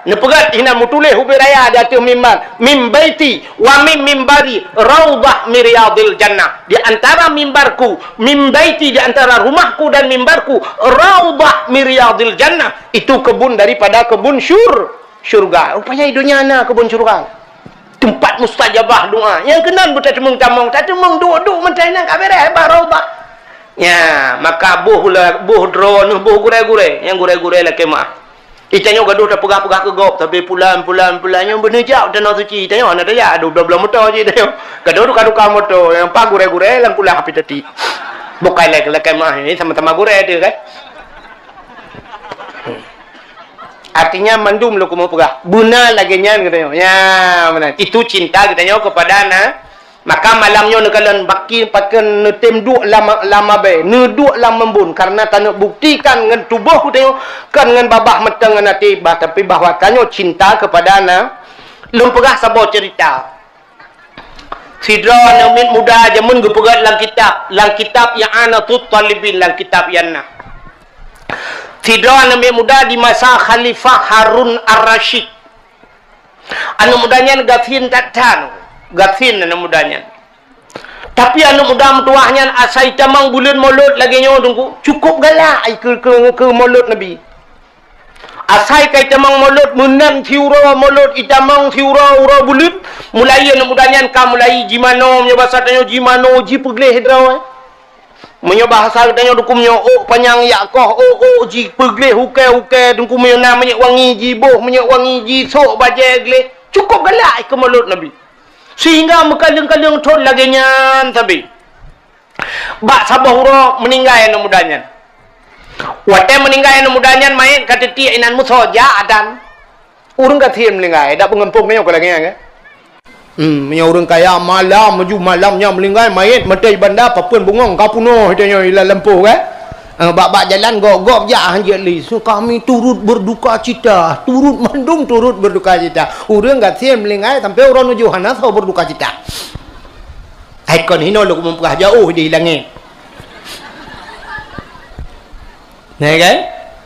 neupeugét hina meutuléh ubé raya di ateueh mimbar, "Min baiti wa min mimbari raudhah min riyadil jannah." Di antara mimbarku, min baiti, di antara rumahku dan mimbarku, raudhah min riyadil jannah. Itu kebun daripada kebun syur-, syurga. Rupanya di dunia na kebun syurga. Teumpat mustajabah doa. Nyang keunan beutateumong tamong, tateumong duek-duek meuntah inan ka beureh bak raudhah. Nya, maka boh la-, boh droeneuh, boh gurée-gurée, nyang gurée-gurée lakée meu'ah. Itanyoe gadoh tapeugah-peugah keu gob, tapi pulan, pulan, pulan nyoe beuneujak u Tanoh Suci. Itanyoe hana tajak, dua belas moto cit itanyoe. Gadoh duka-duka moto, nyang pat gurée-gurée lam kulah api teuti. Bukai lé lakée meu'ah, ini sama-sama gurée tu kan. Artinya mandum lôn keumeung peugah. Beuna lagée nyan geutanyoe. Ya, beuna. Itu cinta geutanyoe kepada na-, maka malam nyoe neukalon baki pakon neutem duek lam, lam abée, neuduek lam eumbon, karena taneuk buktikan ngon tuboh geutanyoe, kon ngon babah meuteung ngon até, bah, tapi bahwa tanyoe cinta kepada na-, lôn peugah saboh cerita. Sidroe aneuk miet muda jameun geupeugét lam kitab, lam kitab I'anatut Talibin, lam kitab nyan na. Sidroe aneuk miet muda di masa Khalifah Harun Ar-Rasyid. Aneuk muda nyan gasien that-that, gasien aneuk muda nyan. Tapi aneuk muda meutuwah nyan asai tamong buleuen Molot lagée nyoe Teungku, cukup galak ai keu, keu, keu Molot Nabi. Asai kai tamong Molot meunan siuroe Molot itamong siuroe uroe buleuen, mulai aneuk muda nyan ka mulai jimano, meunyoe basa tanyoe jimano, jipeugleh droe. Meunyoe bahasa geutanyoe dukun nyoe, ôk panyang yak koh, ôk, ôk, jipeugleh ukée-ukée, Teungku, meunyoe na minyeuk wangi jiboh, minyeuk wangi jisok bajée gleh. Cukup galak keu Molot Nabi. Sehingga meukaleueng-kaleueng thon lagée nyan sabe. Bak saboh uroe meuninggai aneuk muda nyan. Watée meuninggai aneuk muda nyan, manyét ka teutiek inan meusoe jak adan. Ureuëng gasien meuninggai, dak peungampông nyoe ka lagée nyan, kan? Hmm, meunyoe ureuëng kaya malam, meunyoe malam nyan meuninggai, manyét meutai banda papeuen bungong ka peunoh tanyoe ilah lampôh, kan? Eh, bak-bak jalan gop-gop jak hanjeuet li. So, kami turut berduka cita, turut mandum turut berduka cita. Ureuëng gasien meuninggai sampoe uroe nujoh hana soe berduka cita. Hai kon hinoe lôn keumeung peugah jaoh di langét. Nah kan?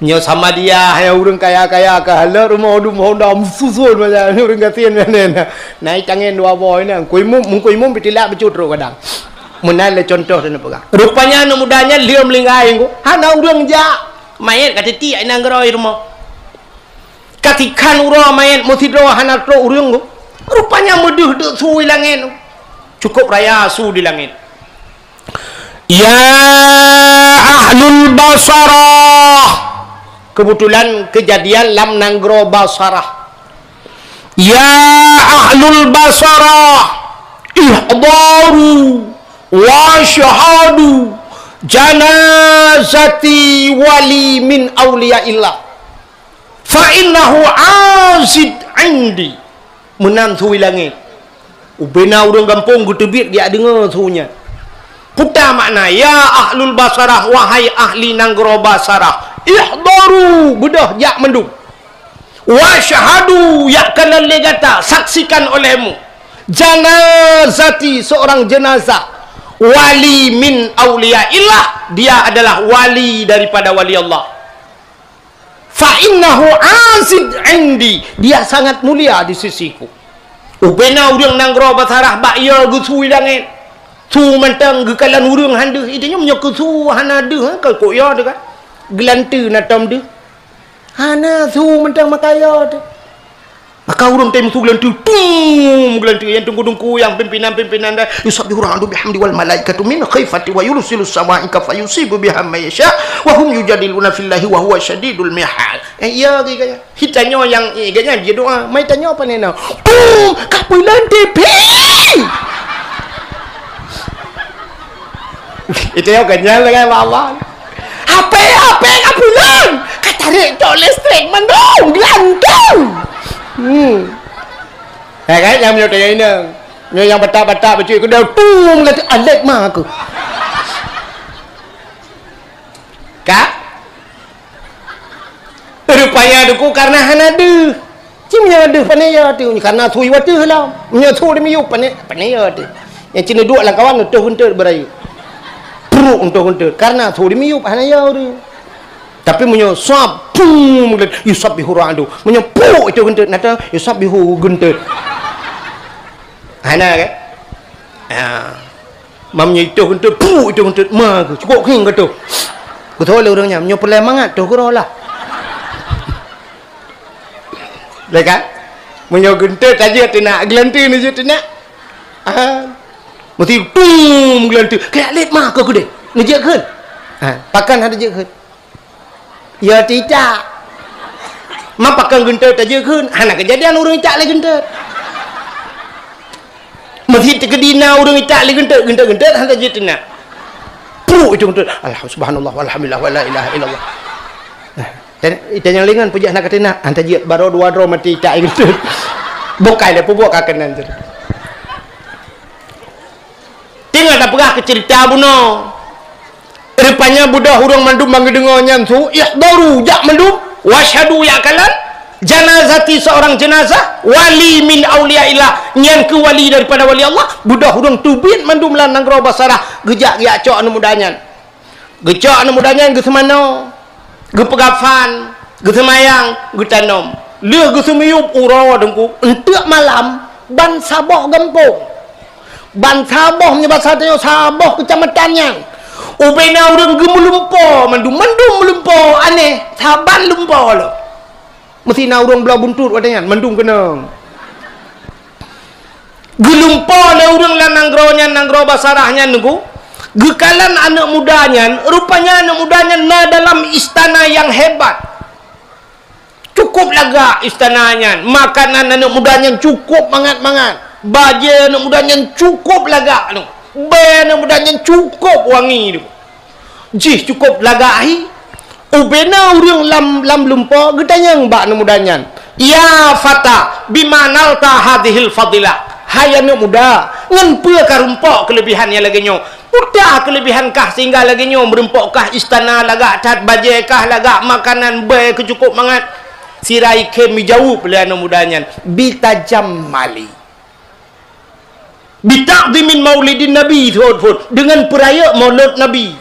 Nyoe sama dia, hai ureuëng kaya-kaya ka halot rumoh dum honda meususon macam ureuëng gasien nyan. Nah, tangen dua boh nyan. Mungkui mum, mungkui mum pitilah becut trok kadang. Meunan lé contoh teuneuk peugah. Rupanya aneuk muda nyan lheueh meuninggai, hana ureuëng jak. Manyét ka teutiek inan geuroi rumoh. Ka tikhan uroe manyét meusidroe hana trok ureuëng tu. Rupanya meudeuh deuk su di langét tu. Cukup raya su di langét. Ya ahlul Basarah. Kebetulan kejadian lam nanggroe Basarah. Ya ahlul Basarah, ihdaru wa syahadu janazati wali min auliyaillah. Fa innahu azid indi. Meunan su di langét. Ubena ureuëng gampông geuteubiet geujak deungoe su nyan. Peue makna, ya ahlul Basarah, wahai ahli nanggroe Basarah, ihdaru, beudôh jak mandum. Wa syahadu, yak kalon lé gata, saksikan olehmu. Janazati, seorang jenazah. Wali min auliyaillah, dia adalah wali daripada wali Allah. Fa innahu azid indi, dia sangat mulia di sisiku. Ubena ureuëng nanggroe Basarah bak ie geusu di langét. Su mantong geukalon ureuëng han deuh, itu nyoe meunyoe keu su hana deuh, kan kok ya teuh kan. Geulanteue na tom deuh. Hana su mantong makaya teuh. Maka ureuëng tém su geulanteue, tum geulanteue, nyang teungku-teungku, nyang pimpinan-pimpinan dan yusabbihu ra'du bihamdi wal malaikatu min khifati wa yursilus sawa'iqa fayusibu biha may yasha wa hum yujadiluna fillahi wa huwa syadidul mihal. Eh, iya, geuh gaya. Hi tanyoe nyang, eh, geuh nyan jeuet doa. Mai tanyoe pane na. Pum, ka peulan T V. Itu yang kenyal dengan Allah. Apa, apa ka peulan? Ka tarék tok listrik mandum, geulantong. Hmm. Ya kan, yang meunyoe tanya inong. Nyoe nyang batak-batak beutôi keudau tum kata alek ma aku. Ka? Rupanya duku karena hana deuh. Cim nyan deuh pane ya tu karena thui wateuh lah. Nyoe thui di miyup pane, pane ya tu. Yang cina dua lah kawan utuh untuk berayu. Peruk utuh untuk karena thui di miyup hana ya tu. Tapi meunyoe sab pum yusabbihu ra'du. Meunyoe puk itu untuk nata yusabbihu guntur. Hana kan? Ha. Mam nyoe itu guntur, puk itu guntur. Ma ke cukup king kata. Betul lah orang nyam. Nyoe pulai mangat tu guru lah. Leka? Meunyoe guntur tajak tu nak gelanti ni je tu nak. Ah. Mesti tum gelanti. Kayak let ma ke gede. Ngejek kan? Ha, pakan ada je kan? Ya tidak. Ma pakan guntur tajak kan? Hana kejadian orang tak lagi guntur. Mesti terkedina orang tak lagi guntur, guntur, guntur hana je tu nak. Puk itu guntur. Alhamdulillah, subhanallah, walhamdulillah, wala ilaha illallah. Dan itu yang lingan pujak nak kata nak, anta jeuet baru dua droe mati tak ingat. Bukai le pubuk ka keunan tu. Tinggal dah peugah ke cerita bunoe. Rupanya budoh ureuëng mandum bang geudeungoe nyan su, ihdaru jak mandum, wasyhadu ya kalan, janazati seorang jenazah, wali min auliyaillah, nyan keu wali daripada wali Allah, budoh ureuëng teubiet mandum lam nanggroe Basarah, geujak geujak cok aneuk muda nyan. Geucok aneuk muda nyan geuseumanoe, geupeugafan, geuseumayang, geutanom. Lheueh geuseumiyup uroe teungku, eunteuk malam, ban saboh gampông. Ban saboh meunyoe basa tanyoe saboh keucamatan nyan. Ubena ureuëng geumeulumpo mandum, mandum meulumpo aneh, saban lumpo lom. Meusti na ureuëng bloe buntut watée nyan, mandum keunong. Geulumpo lé ureuëng lam nanggroe nyan, nanggroe Basarah nyan teungku. Geukalon aneuk muda nyan, rupanya aneuk muda nyan na dalam istana nyang hebat. Cukup lagak istana nyan, makanan aneuk muda nyan cukup mangat-mangat. Bajée aneuk muda nyan cukup lagak tu. Bée aneuk muda nyan cukup wangi tu. Jih cukup lagak hi. Ubena ureuëng lam, lam lumpo geutanyong bak aneuk muda nyan, "Ya fata, bima nalta hadhil fadilah?" Hai aneuk muda, ngon peue ka rumpok keuleubihan nyang lagée nyoe? Peue keulebihan kah sehingga lagée nyoe meurumpok kah istana lagak that, bajée kah lagak, makanan bée keucukup mangat? Sira ikhém jaweueb lé aneuk muda nyan, "Bitajammali." Bita'zimin maulidin Nabi, thon-thon, deungon peurayeuk Maulud Nabi.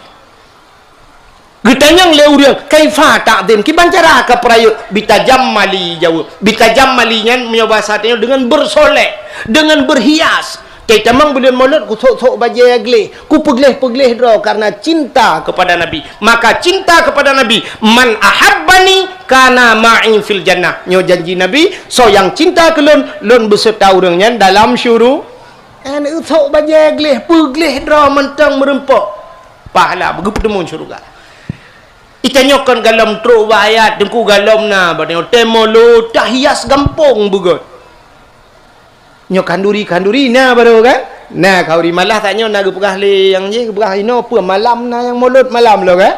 Geutanyong lé ureuëng, "Kaifa ta'zim?" Kiban cara ka peurayeuk? "Bitajammali," jaweueb. Bitajammali nyan meunyoe basa tanyoe deungon bersolek, deungon berhias. Teutamong buleuen Maulud kusok-sok bajée gleh, kupeugléh-peugléh droe karena cinta kepada Nabi. Maka cinta kepada Nabi, "Man ahabbani kana ma'i fil jannah." Nyoe janji Nabi, "Soe nyang cinta keu lôn, lôn beuseureuta ureuëng nyan dalam syuru-." An eusok bajée gleh, peugleh droe mantong meurumpok. Pahala beugeupeuteumon syeuruga. Itanyoe kon galom trok bak ayat, teungku galom na, bak teungoh teumo lo, tahias gampông beugét. Nyoe khanduri-khanduri na baroe kan? Na khanduri malah tanyoe na geupeugah lé nyang jih, geupeugah inoe peue malam na nyang Maulud malam lo kan?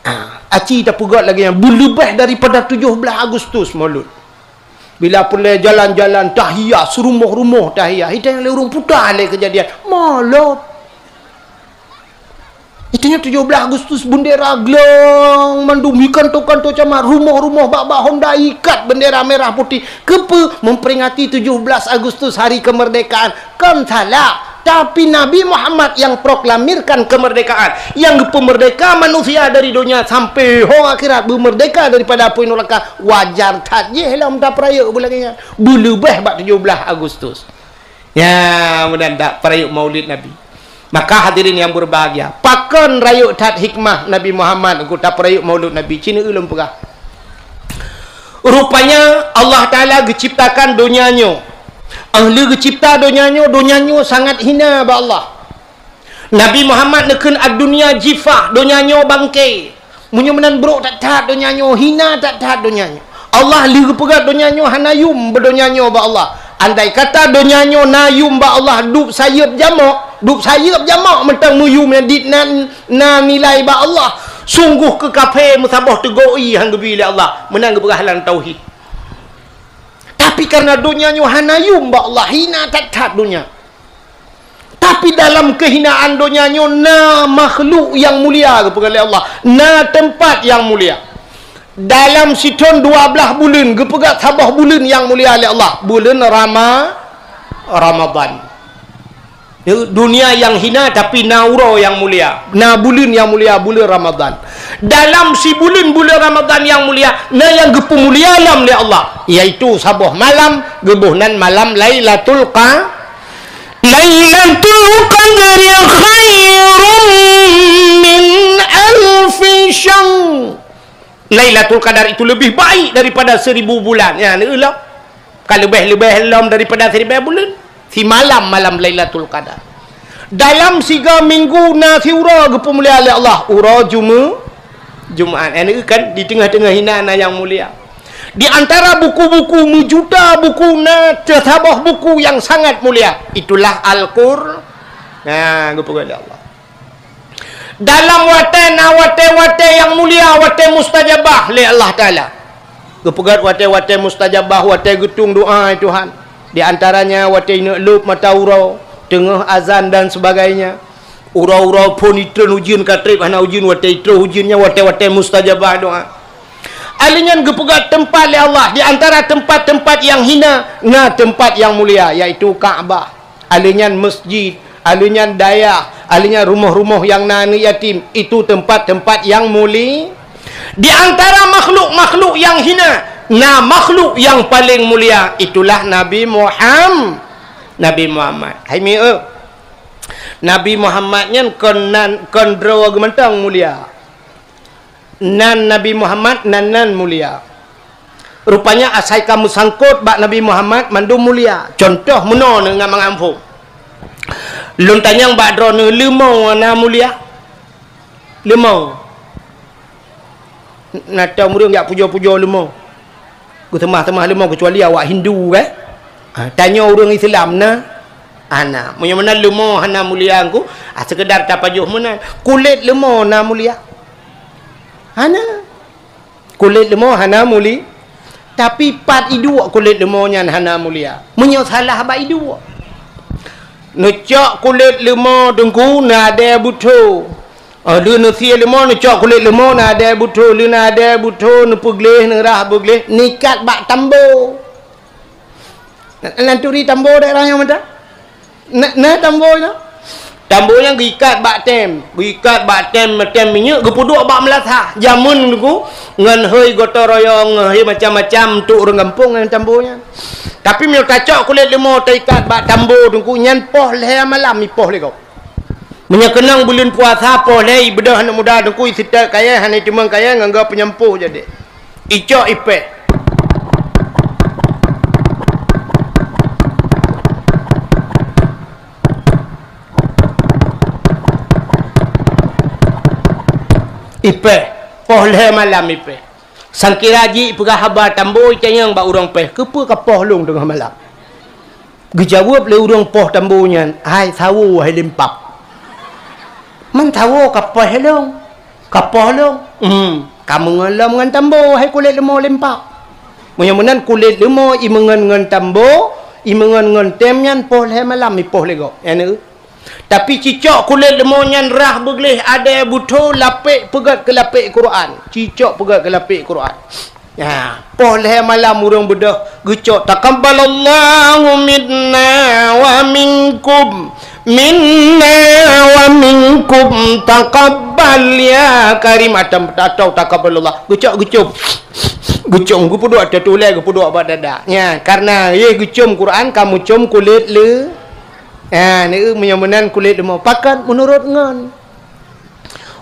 Ah, aci tapeugét lagée nyan, beuleubeh daripada tujoh blaih Agustus Maulud. Bila peureulée jalan-jalan tahias, rumoh-rumoh tahias, itanyoe lé ureuëng puta lé keujadian Maulud. Itanyoe tujoh blaih Agustus, bendera glong mandum, ikanto-kanto camat, rumoh-rumoh bak-bak honda ikat bendera merah putih. Keupeue? Memperingati tujoh blaih Agustus, hari kemerdekaan. Kon salah. Tapi Nabi Muhammad nyang proklamirkan kemerdekaan, nyang geupeumerdeka manusia dari donya sampai ho akhirat, beumerdeka daripada apui nuraka, wajar that jih lom tapeurayeuk buleuen nyan. Beuleubeh bak tujoh blaih Agustus. Ya, mudah-mudahan tapeurayeuk Maulid Nabi. Maka hadirin yang berbahagia, pakon rayeuk that hikmah Nabi Muhammad keu tapeurayeuk Maulud Nabi, ci neulheueh lôn peugah. Rupanya Allah Taala geuciptakan donya nyoe. Ahli geucipta donya nyoe, donya nyoe sangat hina bak Allah. Nabi Muhammad neukheun, "Ad-dunya jifah," donya nyoe bangke. Meunyoe meunan brok that-that donya nyoe, hina that-that donya nyoe. Allah lheueh geupeugah donya nyoe hana yum bak donya nyoe bak Allah. Andai kata donya nyoe na yum bak Allah, dup sayeuep jamok, dup sayeuep jamok mantong meuyum nyan dit na, na nilai bak Allah. Sungguh keu kafé meusaboh teugok ie han geubi lé Allah. Meunan geupeugah lam tauhid. Tapi karena donya nyoe hana yum bak Allah, hina that-that donya. Tapi dalam kehinaan donya nyoe na makhluk nyang mulia, geupeugah lé Allah, na teumpat nyang mulia. Dalam sithon dua blaih buleuen, geupeugah saboh buleuen nyang mulia lé Allah, buleuen Rama-, Ramadan. Dunia nyang hina, tapi na uroe nyang mulia, na buleuen nyang mulia, buleuen Ramadan. Dalam sibuleuen buleuen Ramadan nyang mulia, na nyang geupeumulia lom lé Allah, yaitu saboh malam, geuboh nan malam Lailatul Qa-, Lailatul Qadri khairum min alfi syahr. Lailatul Qadar itu lebih baik daripada seribu bulan. Ya, ni lom. Ka leubeh-leubeh lom daripada seribu bulan. Si malam, malam Lailatul Qadar. Dalam siga minggu na siuroe geupeumulia lé Allah. Uroe Jume-, Jumaat. Ya, ni kan di teungoh-teungoh hina na nyang mulia. Di antara buku-buku meujuta buku na teusaboh buku nyang sangat mulia. Itulah Al-Qur-, nah, geupeugah lé Allah. Dalam watée na watée-watée nyang mulia, watée mustajabah lé Allah Taala. Geupeugah watée-watée mustajabah, watée geutueng doa, ya Tuhan. Di antaranya watée ineuk lôb mata uroe, teungoh azan dan sebagainya. Uroe-uroe phon itreun ujeuen ka treb hana ujeuen, watée itreun ujeuen nyan watée-watée mustajabah doa. Alheuh nyan geupeugah teumpat lé Allah, di antara teumpat-teumpat nyang hina, na teumpat nyang mulia, yaitu Ka'bah. Alheuh nyan masjid, alheuh nyan dayah, alheuh nyan rumoh-rumoh nyang na aneuëk yatim, itu teumpat-teumpat nyang muli-, di antara makhluk-makhluk nyang hina, na makhluk nyang paleng mulia, itulah Nabi Muham-, Nabi Muhammad. Hai mi, eh. Nabi Muhammad nyan kon nan, kon droe geuh mantong mulia. Nan Nabi Muhammad nan-nan mulia. Rupanya asai ka meusangkot bak Nabi Muhammad mandum mulia. Cuntoh meunoe ngon mangat phom. Lôn tanyong bak droeneuh, leumo na mulia? Leumo. Na tom ureuëng jak pujoe-pujoe leumo. Geuseumah-seumah leumo keucuali awak Hindu, kan? Ha, tanyoe ureuëng Islam na? Hana. Meunyoe meunan leumo hana mulia engku, ah, seukeudar tapajoh meunan. Kulét leumo na mulia? Hana. Kulét leumo hana muli-, tapi pat iduek kulét leumo nyan hana mulia. Meunyoe salah bak iduek. Neucok kulét leumo teungku na adée butho. Oh, lheueh neusie leumo, neucok kulét leumo na adée butho, lheueh na adée butho, neupeugleh, neurah beugleh, neuikat bak tambo. Na, na turi tambo daerah nyang mantong? Na, na tambo nyoe? Tambo nyan geuikat bak tem, geuikat bak tem, tem minyeuk, geupeuduek bak meulasah. Jameun teungku, ngon hôi gotong royong, hôi macam-macam untuk ureuëng gampông ngon tambo nyan. Tapi meunyoe tacok kulét leumo taikat bak tambo teungku, nyan poh lhée malam ipoh lé gob. Meunyoe keunong buleuen puasa, poh lhée ibeudôh aneuëk muda teungku, iseutôt kayée, hana iteumong kayée, ngon gob peunyampôh jadi. Icok ipéh. Ipéh. Poh lhée malam ipéh. Sangkira jih peugah haba tambo itanyong bak ureuëng péh, "Keupeue ka poh lôn teungoh malam?" Geujaweueb lé ureuëng poh tambo nyan, "Hai sawo, hai limpab." "Man sawo ka poh lôn?" "Ka poh lôn." "Hmm, ka meungon lom ngon tambo, hai kulét leumo limpab." Meunyoe meunan kulét leumo imeungon ngon tambo, imeungon ngon tem nyan poh lhée malam ipoh lé gob. Nyan, eh. Tapi cicok kulét leumo nyan rah beugleh adée butho lapék peugét keu lapék Quran. Cicok peugét keu lapék Quran. Nah, poh lhée malam ureuëng beudôh geucok, "Taqabbalallahu minna wa minkum, minna wa minkum taqabbal ya karim," atau, atau "Taqabbalallah." Geucok geucom. Geucom geupeuduek ateueh tulée, geupeuduek bak dada. Nya, karena yeh geucom Quran, kamu com kulét le-, Ah, neu meunyoe meunan kulét leumô. Pakon? Meunurot ngon.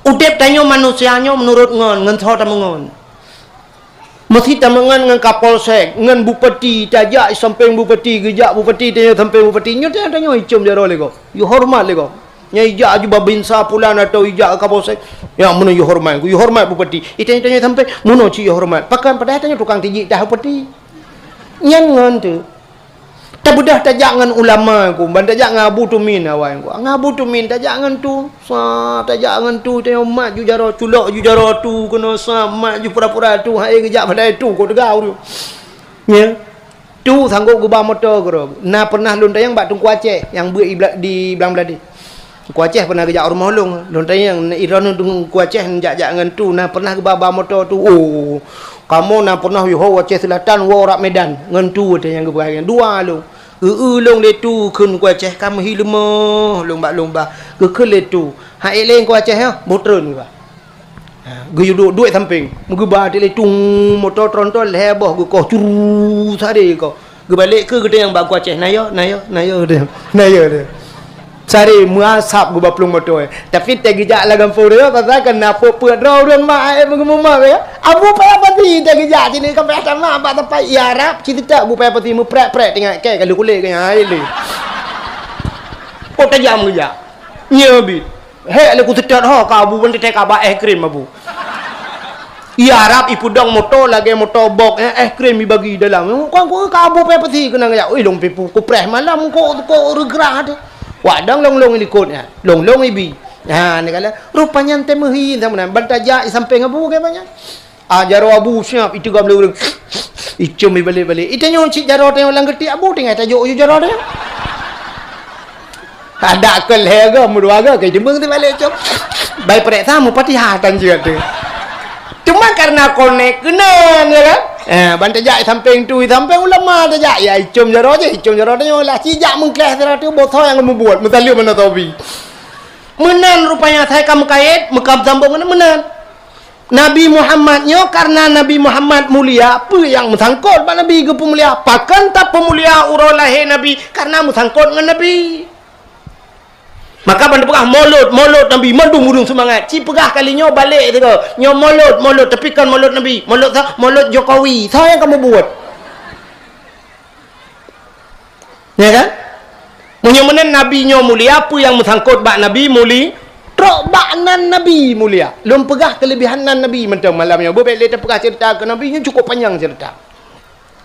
Udeb tanyoe manusia nyoe meunurot ngon, ngon soe tameungon. Meusi tameungon ngon kapolsek, ngon bupati, tajak sampéng bupati, geujak bupati, tanyoe sampéng bupati, nyoe tanyoe, tanyoe icom jaroe lé gob. Yue horeumat lé gob. Nyan ijak aju Babinsa pulan atau ijak Kapolsek. Ya, meunoe yue horeumat, yue horeumat bupati. Itanyoe-tanyoe sampéng, meunoe cit yue horeumat. Pakon? Padahai tanyoe tukang tijik tah bupati. Nyan ngon tu. Tabeudôh tajak ngon ulama ku, ban tajak ngon Abu Tumin awai ku. Ngon Abu Tumin tajak ngon tu. Sa tajak ngon tu, tanyoe mat ju jaroe, culok ju jaroe tu, keunoe sa mat ju pura-pura tu, hai geujak padahai tu, kok teuga ureueng. Nya. Tu sanggob geuba moto keudroe. Na pernah lôn tanyong bak Teungku Aceh nyang beuet di Bla-, di Blang Blahdeh. Teungku Aceh pernah geujak u rumoh lôn. Lôn tanyong, "Droeneuh Teungku Aceh jak-jak ngon tu, na pernah geuba-ba moto tu?" "Oh, kamoe na pernah yoh u Aceh Selatan, woe rab Medan ngon tu," watèe nyan geupeugah. Dua lôn. "Eu-eu lôn lé tu," kheun Teungku Aceh, "ka meuhi leumoh lôn bak lôn ba." Geukheun lé tu. "Hai lé Teungku Aceh nyoe, boh treun geuba." Ha, geuyue duek duek sampéng. Meugeuba teuk lé tu, moto tronton lhèe boh geukoh, curu, saré koh. Geubalek keu geutanyong bak Teungku Aceh, "Na yo, na yo, na yo," geutanyong. "Na yo," geutanyong. Saré meuasap geuba plueng moto, eh. Tapi teuh geujak lam gampông nyoe, pasal kan na peuet-peuet droe ureueng mak, eh, meugeumeumang, ya. Abu payah pati teuh geujak sini, ka payah tamat bak tapai, ya Rab, cit teutap Abu payah pati meuprek-prek teuingat kèe ka lheueh kulét keu nyan, hai lé. Oh, tajam geujak. Nyoe bit. Hék lé kuseutôt ho ka Abu, ban teutek ka ba es krim Abu. Iya Arab ipeudong moto lagèe moto box, eh, es krim ibagi dalam. Kon ku ka Abu payah peusi keunong jak. Ui, lôn pipu kupreh malam ko, ko reugrah teuh. Wak dong lôn-lôn ilikot nyan. Lôn-lôn ibi. Ha, ni kala rupanya teuh meuhi sama nan. Ban tajak i sampéng Abu keu banyak. Ah, jaroe Abu siap, iteuga lé ureueng. Icom ibalek-balek. Itanyoe cit jaroe tanyoe lam geutik Abu, tinggai tajok u jaroe tanyoe. Adak keu lhèe go, meudua go, keu jeumeung teubalek com. Bai pareksa meufatihah tan jeuet teuh. Cuma karena konek keunan, ya kan? Eh, ban tajak i sampéng tu, i sampéng ulama tajak, ya icom jaroe jih, icom jaroe tanyoe lah. Sijak meukleh sidroe teuh, boh soe nyang meubuet, meutaleuem meunan tobi. Meunan rupanya sai ka meukayèt, meukam sambông ngon meunan. Nabi Muhammad nyoe, karena Nabi Muhammad mulia, peue nyang meusangkot bak Nabi geupeumulia? Pakon tapeumulia uroe lahé Nabi? Karena meusangkot ngon Nabi. Maka ban teupeugah molot, molot Nabi, mandum ureueng seumangat. Ci peugah kali nyoe balek sigoe. Nyoe molot, molot, tapi kon molot Nabi. Molot sa-, molot Jokowi. Soe nyang ka meubuet? Ya kan? Meunyoe meunan Nabi nyoe mulia, peue nyang meusangkot bak Nabi muli-, trok bak nan Nabi mulia. Lôn peugah keuleubihan nan Nabi mantong malam nyoe. Beubaih lé tapeugah ceurita keu Nabi nyoe cukup panyang ceurita.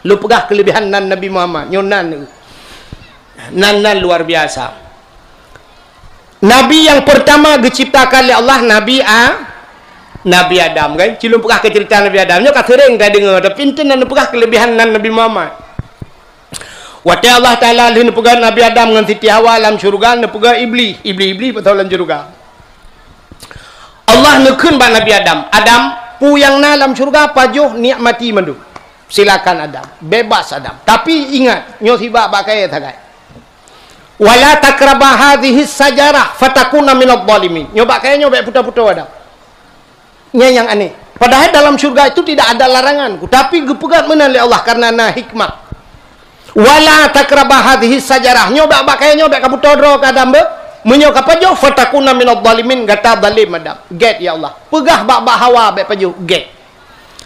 Lôn peugah keuleubihan nan Nabi Muhammad. Nyoe nan, nan, nan luar biasa. Nabi nyang peurtama geuciptakan lé Allah Nabi A-, Nabi Adam, kan? Ci lôn peugah keu ceurita Nabi Adam. Nyoe ka seuréng tadeungoe, tapi enteuk na lôn peugah keuleubihan nan Nabi Muhammad. Watèe Allah Taala lheueh neupeugöt Nabi Adam ngon Siti Hawa lam syeuruga, neupeugöt Iblih, Iblih, Iblih, beutôi lam syeuruga. Allah neukheun bak Nabi Adam, "Adam, peue nyang na lam syeuruga pajoh nikmati mandum. Silakan Adam, bebas Adam. Tapi ingat, nyoe sibak bak kayèe sagai. Wala taqraba hadhihi syajarah fatakuna minadh dhalimin." Nyoe bak kayèe nyoe bèk putôh-putôh Adam. Nyan nyang aneh. Padahai dalam syeuruga itu tidak ada larangan, tapi geupeugöt meunan lé Allah karena na hikmah. "Wala taqraba hadhihi syajarah." Nyoe bak, bak kayèe nyoe bèk kaputôh droe keu Adam beuh. Meunyoe kapajoh, "fatakuna minadh dhalimin," gata zalim Adam. Gèt ya Allah. Peugah bak, bak Hawa bèk pajoh. Gèt.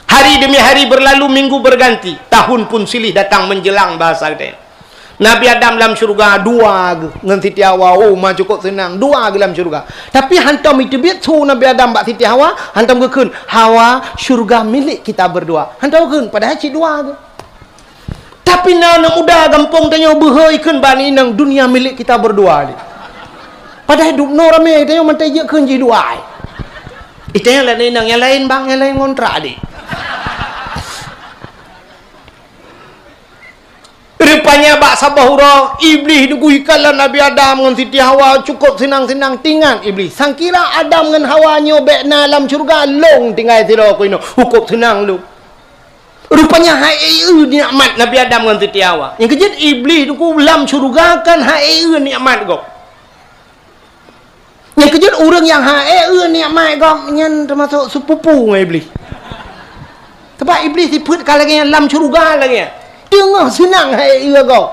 Hari demi hari berlalu, minggu berganti, tahun pun silih datang menjelang, bahasa geutanyoe. Nabi Adam lam syeuruga dua geuh ngon Siti Hawa, oh, ma cukup seunang, dua geuh lam syeuruga. Tapi hantom iteubiet su Nabi Adam bak Siti Hawa, hantom geukheun, "Hawa, syeuruga milék kita berdua." Hantom geukheun, padahai cit dua geuh. Tapi na aneuk muda gampông tanyoe beuhe ikheun bak aneuk inong, "Dunia milik kita berdua." Padahai dubnoe ramé tanyoe mantong jeuet kheun jih dua ai. Itanyoe lé aneuk inong, "Nyang laén bang, nyang laén ngontrak adik." Rupanya bak saboh uroe, Iblih neugui kalon Nabi Adam ngon Siti Hawa cukup seunang-seunang. Teuingat Iblih, sangkira Adam ngon Hawa nyoe bèk na lam syeuruga, lôn tinggai sidroe keunoe, cukup seunang lôn. Rupanya han-e eu nikmat Nabi Adam ngon Siti Hawa. Nyang keujeuet Iblih teungku lam syeuruga kan han-e eu nikmat gob. Nyang keujeuet ureueng nyang han-e eu nikmat gob nyan teumasok seupupu ngon Iblih. Sabab Iblih sifeuet ka lagèe nyan lam syeuruga lagèe nyan. Teungoh seunang han-e eu gob.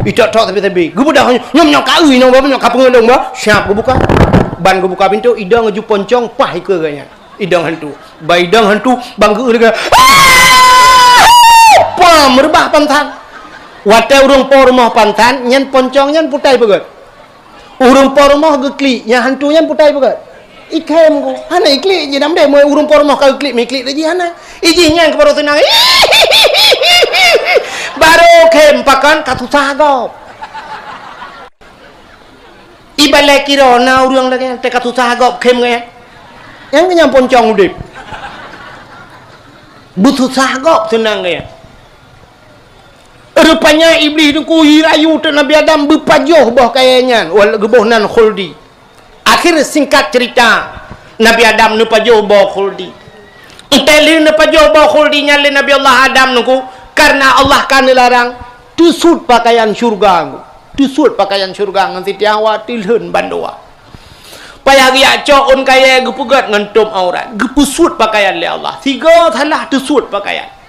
Itok-tok sabe-sabe. Geubeudôh nyoe, nyoe, nyoe ka eu, nyoe, nyoe ka peungeut lôn, bah. Siap geubuka. Ban geubuka pintoe, idong aju poncong, pah ikeue geuh nyan. Idong hantu. Ban idong hantu, ban geu-eu lagèe, "Ah!" Pam, reubah pantan. Watèe ureueng po rumoh pantan, nyan poncong nyan putai peugöt. Ureueng po rumoh geuklik, nyang hantu nyan putai peugöt. Ikhém ko, hana iklik jih, nam deh, meu ureueng po rumoh ka geuklik, meuiklik lé jih hana. Ijih nyan keuh barô seunang. Barô khém pakon ka susah gob. Ibalai kiro na ureueng lagèe nyan, teuka susah gob khém geuh nyan. Nyang keunyan poncong udép. Beususah gob seunang geuh nyan. Rupanya Iblih teungku jirayu teuk Nabi Adam beupajoh boh kayèe nyan, wal-, geuboh nan khuldi. Akhé singkat cerita, Nabi Adam neupajoh boh khuldi. Entah lé neupajoh boh khuldi nyan lé Nabi Allah Adam teungku, karena Allah ka neularang, teusuet pakaian syurga teungku. Teusuet pakaian syurga ngon Siti Hawa teulheun bandua. Payah geujak cok ôn kayèe geupeugöt ngon tôm aurat, geupeusuet pakaian lé Allah. Sigoe salah teusuet pakaian.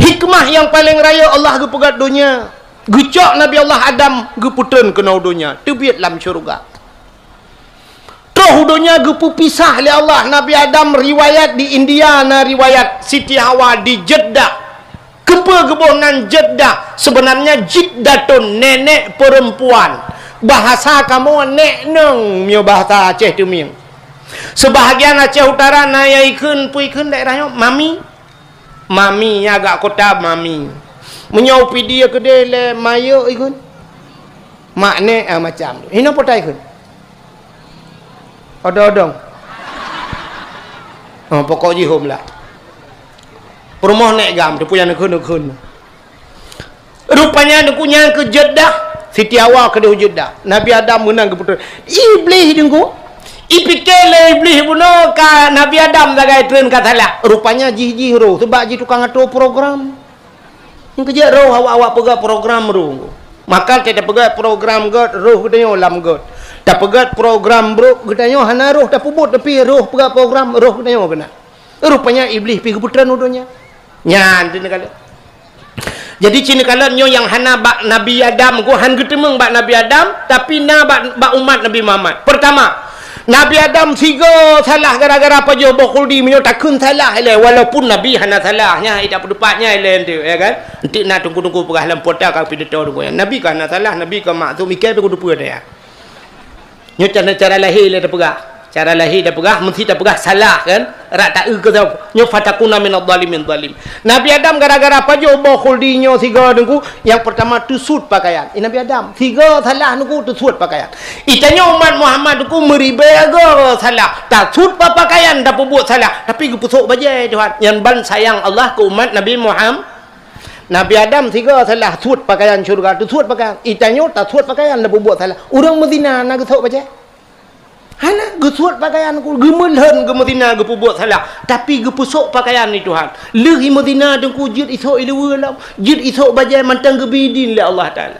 Hikmah nyang paleng rayeuk Allah geupeugöt donya, geucok Nabi Allah Adam geupeutrön keunoe donya, teubiet lam syeuruga. Troh u donya geupeupisah lé Allah Nabi Adam, riwayat di India na riwayat Siti Hawa di Jeddah. Keupeue geuboh nan Jeddah? Seubeunarnya jiddatun, nenek perempuan. Bahasa kamoe nek nong, meunyoe bahasa Aceh Teumieng. Seubahagian Aceh Utara na nyang ikheun, peue ikheun daerah nyoe? Mami. Mami, nyang agak kota mami. Meunyoe u Pidie keudeh lé mayok ikheun. Mak nek, ah, macam tu. Hinoe putai ikheun. Odong-odong. Oh, pokok jih hom lah. Peurumoh nek gam, teupeu nyang neukheun-neukheun. Rupanya teungku nyan keu Jeddah, Siti Hawa keudeh u Jeddah. Nabi Adam meunan geupeutreun. Iblih teungku. Ipike lé Iblih bunoe ka Nabi Adam sagai treun ka salah. Rupanya jih-jih roh, seubab jih tukang atur program. Nyang keujeuet roh awak-awak peugah program roh. Maka teupeugah program göt, roh geutanyoe lam göt. Tapeugah program brok geutanyoe hana roh tapeubuet, tapi roh peugah program roh geutanyoe keunan. Rupanya Iblih pi geupeutreun u donya. Nyan teuneuk kalon. Jadi, ci neukalon nyoe nyang hana bak Nabi Adam, ku han geuteumeung bak Nabi Adam, tapi na bak, bak umat Nabi Muhammad. Pertama, Nabi Adam sigoe salah gara-gara pajoh boh khuldi, meunyoe takheun salah ilèe, walaupun Nabi hana salah, nyan ita peudeupat nyan ilèe enteuk, ya kan? Enteuk na teungku-teungku peugah lam pota ka pidato teungku nyan. Nabi ka hana salah, Nabi ka maksum, ikai pih kuteupeu dah, ya. Nyoe cara, cara lahé lé tapeugah. Cara lahé tapeugah, meusti tapeugah salah kan? Rak taeu keu saboh. Nyoe fatakuna minadh dhalimin zalim. Nabi Adam gara-gara pajoh boh khuldi nyoe sigoe teungku, nyang peurtama teusuet pakaian. I Nabi Adam, sigoe salah teungku teusuet pakaian. Itanyoe umat Muhammad teungku meuribèe goe salah. Tasuet pa-, pakaian tapeubuet salah, tapi geupeusok bajèe Tuhan. Nyan ban sayang Allah keu umat Nabi Muham-, Nabi Adam sigoe salah suet pakaian syeuruga, teusuet pakaian. Itanyoe tasuet pakaian tapeubuet salah. Ureueng meuzina na geusok bajèe? Hana, geusuet pakaian ku, geumeulhon, geumeuzina, geupeubuet salah, tapi geupeusok pakaian lé Tuhan. Lheueh i meuzina teungku jeuet isok iluweue lom, jeuet isok bajèe mantong geubri idin lé Allah Taala.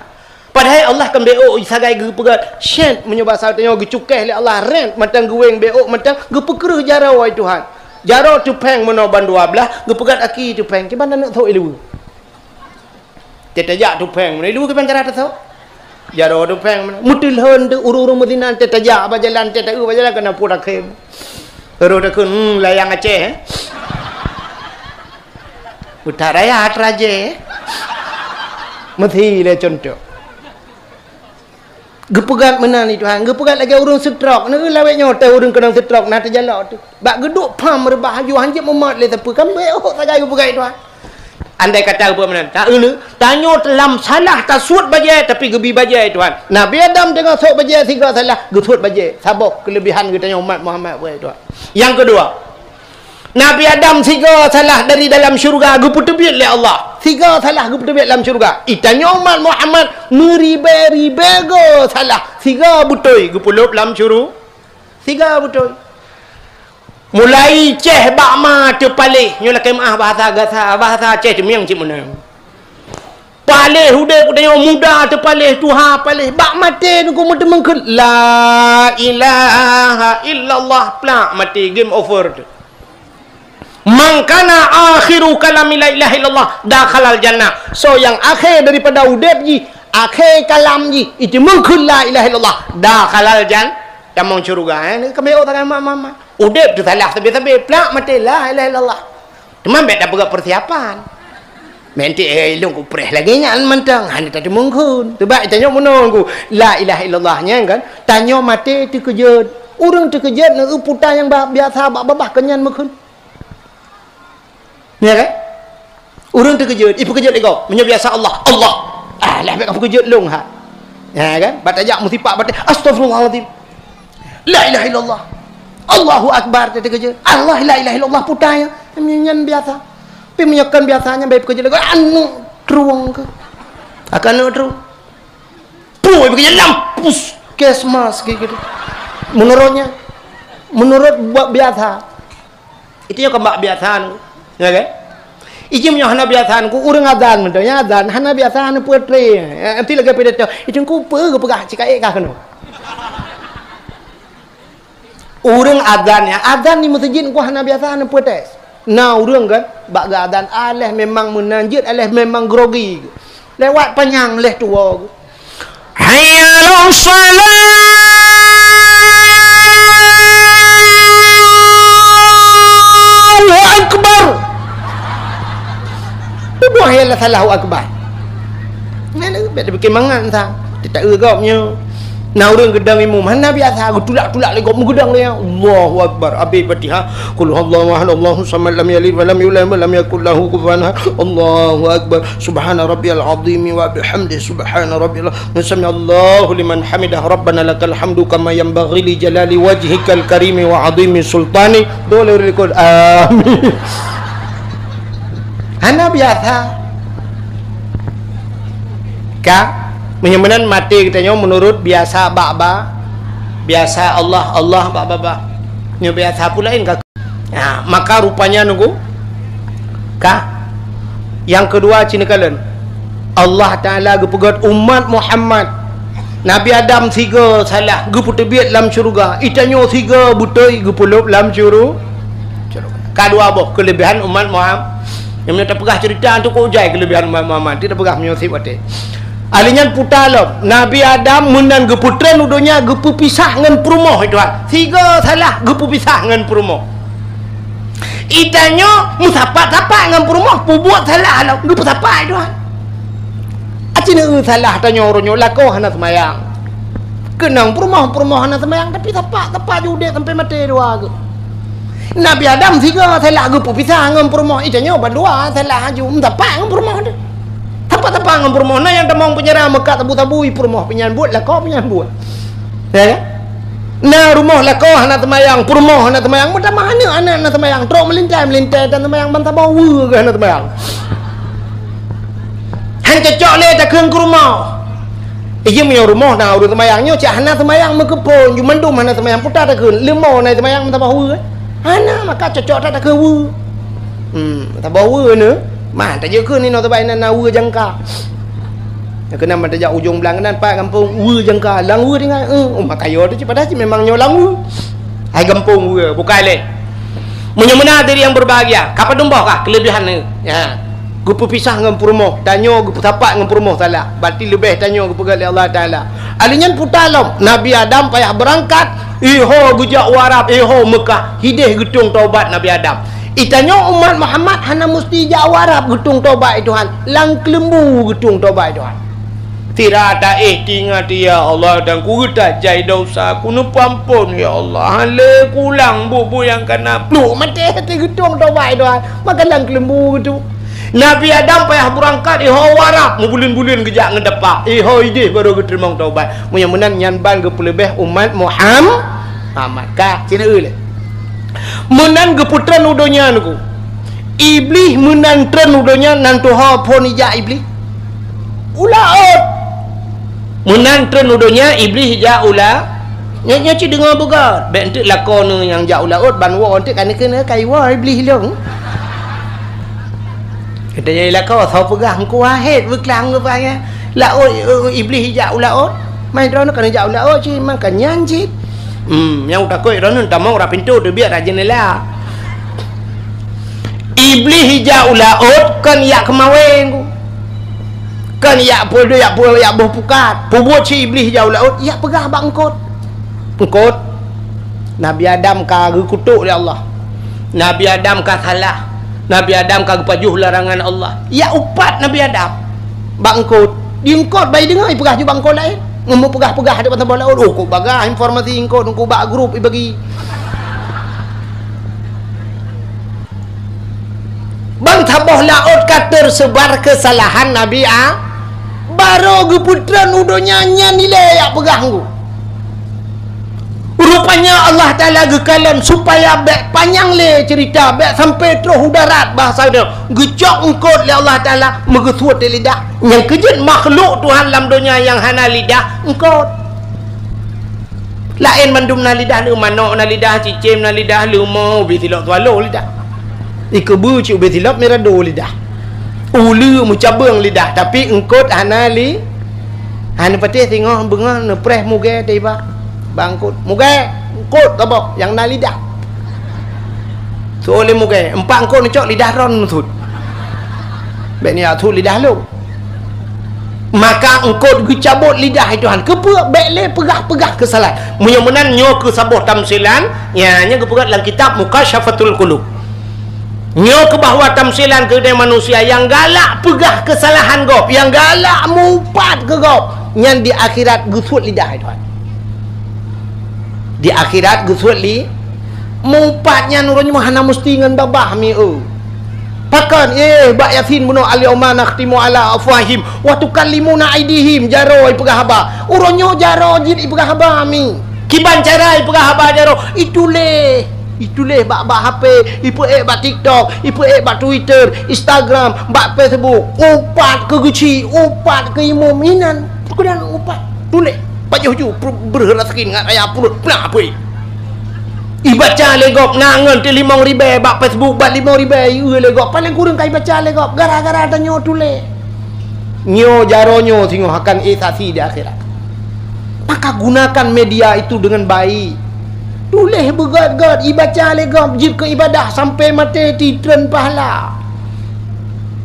Padahai Allah kan beuôk sagai geupeugah, syét, meunyoe basa tanyoe geucukéh lé Allah, rét, mantong geuwéng beuôk, mantong geupeukreueh jaroe, wahai Tuhan. Jaroe tupéng meunoe ban dua blaih, geupeugah aki tupéng, kiban taneuk sok iluweue. Teutajak tupéng meunoe, iluweue kiban cara tasok. Jaroe tupéng meunoe. Meuteulhon teuh ureueng-ureueng meuzina, teutajak bak jalan, teutajak bak jalan, keunan pue takhém. Roh takheun, hmm, layang Aceh, eh. Utak raya, atra je, eh. Meusi lé cuntoh. Geupeugah meunan di Tuhan, geupeugah lagée ureuëng stroke. Neu lawét nyoe teuh ureuëng keunong stroke na teujalok teuh. Bak geuduek pham reubah laju hanjeuet mumat lé sapeue, kan bék oh sagai geupeugah di Tuhan. Andai kata geupeugah meunan, ta eu, tanyoe lam salah tasuet bajée tapi geubi bajée di Tuhan. Nabi Adam teungoh suet bajée sigoe salah, geusuet bajée. Saboh keuleubihan geutanyoe umat Muhammad bajée di Tuhan. Nyang keudua, Nabi Adam sigoe salah dari dalam syeuruga geupeuteubiet lé Allah. Sigoe salah geupeuteubiet lam syeuruga. Itanyoe umat Muhammad meuribée-ribée goe salah. Sigoe beutôi geupeulop lam syuru-, sigoe beutôi. Mulai ceh bak ma teupaléh, nyoe lakée meuáh bahasa gasa, bahasa ceh teumieng cit meunan. Paléh udeb geutanyoe muda teupaléh, tuha paléh, bak maté nungku meuteumeunkheun la ilaha illallah, plak maté, game over teuh. Man kana akhiru kalami la ilaha illallah dakhalal jannah. Soe nyang akhé daripada udeb jih, akhé kalam jih, iteumeunkheun la ilaha illallah, dakhalal jan-, tamong syeuruga, eh. Kami oh tangai mak-mak. Udeb teuh salah sabe-sabe, plak maté la ilaha illallah. Teuma bék tapeugah persiapan. Meuntée, eh, lôn kupreh lagée nyan mantong, hana tateumeunkheun. Sebab tanyoe meunoe ku, la ilaha illallah nyan kan, tanyoe maté teukeujot. Ureuëng teukeujot neu puta nyang ba-, biasa bak babah keunyan meukheun. Ya kan? Ureuëng teukeujot, ipeukeujot lé gob. Meunyoe biasa Allah, Allah. Ah, lah bék ka peukeujot lôn ha. Ya kan? Bak tajak meusipak baté, astagfirullahalazim. La ilaha illallah. Allahu akbar, teukeujot. Allah, la ilaha illallah, puta ya. Nyan biasa. Tapi meunyoe kon biasa nyan, baik peukeujot lé gob, aneuk trueng ke. Akan aneuk trueng. Pui, bagi dalam. Puskesmas, gitu. Menurutnya, menurut buat biasa. Itu yang kembak biasa, ya kan? Ijim yang hana biasa, ku urang azan, betul ya, azan, hana biasa, hana putra. Ya, nanti lagi pidato. Itu ku pe, ku peugah, cik aik kah kena. Ureuëng azan nyan, azan di meuseujid nyan hana biasa hana protes. Na ureuëng kan, bak geuazan, aléh memang meunan jeuet, aléh memang grogi. Lewat panyang, leh tuwoe. Hayya 'alas shalah. Allahu Akbar. Bubuih ya lah salah Allahu Akbar. Nyan, bèk tapikir mangat sa. Teuta eu gob nyoe. Na ureueng geudong imum, hana biasa, geutulak-tulak lé gob, meugeudong lé, Allahu Akbar. Abéh Fatihah, Qul huwallahu ahad, Allahus samad, lam yalid wa lam yulad wa lam yakul lahu kufuwan ahad. Allahu Akbar. Subhana rabbiyal azimi wa bihamdi, subhana rabbiyal, sami'allahu liman hamidah, Rabbana lakal hamdu kama yanbaghi li jalali wajhikal karimi wa azimi sultani. Doa lé ureueng likot. Amin. Hana biasa. Ka? Meunyoe meunan maté geutanyoe meunurot biasa bak-bak, biasa Allah, Allah bak-bak. Nyoe biasa pue laén ka. Ha, maka rupanya nunggu. Ka? Nyang keudua, ci neukalon. Allah Taala geupeugét umat Muhammad. Nabi Adam sigoe salah, geupeuteubiet lam syeuruga. Geutanyoe sigoe beutôi geupeulop lam syeuruga. Ka dua boh keuleubehan umat Muhammad. Nyang meunyoe tapeugah ceurita, nyan kok jai keuleubehan umat Muhammad. Nyan tapeugah meunyoe seb watée. Ahli nyan puta lom. Nabi Adam meunan geupeutren u donya geupeupisah ngon peurumoh, Tuhan. Sigoe salah geupeupisah ngon peurumoh. Geutanyoe meusapat-sapat ngon peurumoh, peubuet salah lom, geupeusapat, Tuhan. Aci neu salah tanyoe uroe nyoe lakoe hana seumayang. Keunong peurumoh, peurumoh hana seumayang, tapi sapat-sapat ju udeb sampai maté dua geuh. Nabi Adam sigoe salah geupeupisah ngon peurumoh, geutanyoe bandua salah aju meusapat ngon peurumoh teuh. Sapat-sapat ngon peurumoh, na nyang tamong peunjara meukat sabu-sabu, i peurumoh pih nyan buet, lakoe pih nyan buet. Ya kan? Na rumoh lakoe hana teumayang, peurumoh hana teumayang, meutamah aneuk-aneuk hana teumayang, trok meulintai-meulintai tan teumayang, ban saboh weue geuh hana teumayang. Han cocok lé takheun keu rumoh. Ijeuem nyoe rumoh na ureueng teumayang, nyoe cit hana teumayang meukeupon, ju mandum hana teumayang, peue takheun, leumo na teumayang meusaboh weue. Hana, maka cocok that takheun weue. Hmm, saboh weue neu. Mah, tajeuet kheun inoe saban inan na weue jangka. Keunan ban tajak ujong blang keunan, pat gampông weue jangka, lam weue tinggai. Eh, oh, maka yo teuh cit, padahai cit memang nyoe lam weue. Hai gampông weue, bukai lé. Meunyoe meunan hadirin yang berbahagia, ka padum boh kah keuleubehan nyoe? Ya. Geupeupisah ngon peurumoh, tanyoe geupeusapat ngon peurumoh salah. Berarti leubeh tanyoe geupeugét lé Allah Taala. Ahli nyan puta lom, Nabi Adam payah beurangkat, iho geujak u Arab, iho Meukah, hideh geutueng taubat Nabi Adam. Itanyoe umat Muhammad hana musti jak u Arab geutueng tobat, "Tuhan." Lam keuleumbu geutueng tobat, "Tuhan." Sira taéh teuingat, "Ya Allah, dan ku geutajai dosa, ku neupeuampon, ya Allah. Hana lé kulang buet-buet nyang kana." Pluek maté até geutueng tobat, "Tuhan." Maka lam keuleumbu geutueng. Nabi Adam payah beurangkat, iho u Arab, meubuleuen-buleuen geujak ngon dapa. Iho idéh barô geuteurimong tobat. Meunyoe meunan nyan ban geupeuleubeh umat Muham-, Muhammad. Ka, sineuk lé. Meunan geupeutreun u donya nyoe. Iblih meunan treun u donya nan tuha phon ijak Iblih. U laôt. Meunan treun u donya Iblih ijak u la-, nyoe, nyoe cit deungoe beugét. Bék enteuk lakoe neuh nyang jak u laôt, ban woe enteuk ka neukheun, "Kai woe Iblih lôn." Geutanyoe lakoe, soe peugah Teungku Wahid beuklang geupeugah, "Laôt, eh, Iblih ijak u laôt." Mai droeneuh ka neujak u laôt cit, mangka nyan cit. Hmm, nyang takot droeneuh tamong rot pintoe teubiet rot jeundela. Iblih ijak u laôt kon ijak keumawén ku. Kon ijak peudeuh, ijak peu-, ijak boh pukat. Peubuet cit Iblih ijak u laôt, ijak peugah bak eungkôt. Eungkôt, Nabi Adam ka geukutok lé Allah. Nabi Adam ka salah. Nabi Adam ka geupajoh larangan Allah. Ijak upat Nabi Adam bak eungkôt. Di eungkôt ban ideungoe ipeugah ju bak eungkôt laén. Meumeupeugah-peugah di bak saboh laôt. Oh, kok bagah informasi eungkôt, eungkôt bak grup ibagi. Ban saboh laôt ka teuseubar keusalahan Nabi A-, barô geupeutreun u donya nyan ilée ijak peugah ngon. Rupanya Allah Taala geukalon supaya bék panyang lé ceurita, bék sampoe troh u darat bahasa nyoe. Geucok eungkôt lé Allah Taala, meugeusuet lé lidah. Nyang keu jeuet makhluk Tuhan lam donya nyang hana lidah, eungkôt. Laén mandum na lidah, lé manok na lidah, cicém na lidah, leumo, ubé silop swallow lidah. Ikeubeue cit ubé silop mirado lidah. Uleue meucabeueng lidah, tapi eungkôt hana li-, hana patéh singoh beungoh neupreh mugée teuiba. Bak eungkôt, "Mugée, eungkôt saboh nyang na lidah." Seuôt lé mugée, "Empat eungkôt neucok lidah droen meusuet." Bék ni asuet lidah lôn. Maka eungkôt geucabot lidah, hai Tuhan. Keupeue? Bék lé peugah-peugah keusalahan. Meunyoe meunan nyoe keuh saboh tamsilan, nya, nyan geupeugah lam kitab Mukasyafatul Qulub. Nyoe keuh bahwa tamsilan keuh manusia nyang galak peugah keusalahan gob, nyang galak meuupat keu gob, nyan di akhirat geusuet lidah, hai Tuhan. Di akhirat geusuet li-, meuupat nyan uroe nyoe hana musti ngon babah mi eu. Pakon, eh, bak Yasin bunoe, "Al-yauma nakhtimu ala afwahihim wa tukallimuna aidihim," jaroe ipeugah haba. Uroe nyoe jaroe jeuet ipeugah haba mi. Kiban cara ipeugah haba jaroe? Ituléh. Ituléh bak, bak H P, ipeuék bak TikTok, ipeuék bak Twitter, Instagram, bak Facebook. Upat keu geuchik, upat keu imum inan. Keunan upat. Tuléh. Pajoh ju, breuh, breuh rasa sakét ngat raya pruet, plah pui. Ibaca lé gob na ngon teuh limong ribée bak Facebook, bak limong ribée ieu lé gob. Paléng kureueng ka ibaca lé gob, gara-gara tanyoe tuléh. Nyoe jaroe nyoe singoh akan ék saksi di akhirat. Maka gunakan media itu dengan baik. Tuléh beugét-gét, ibaca lé gob, jeuet keu ibadah sampoe maté titreun pahala.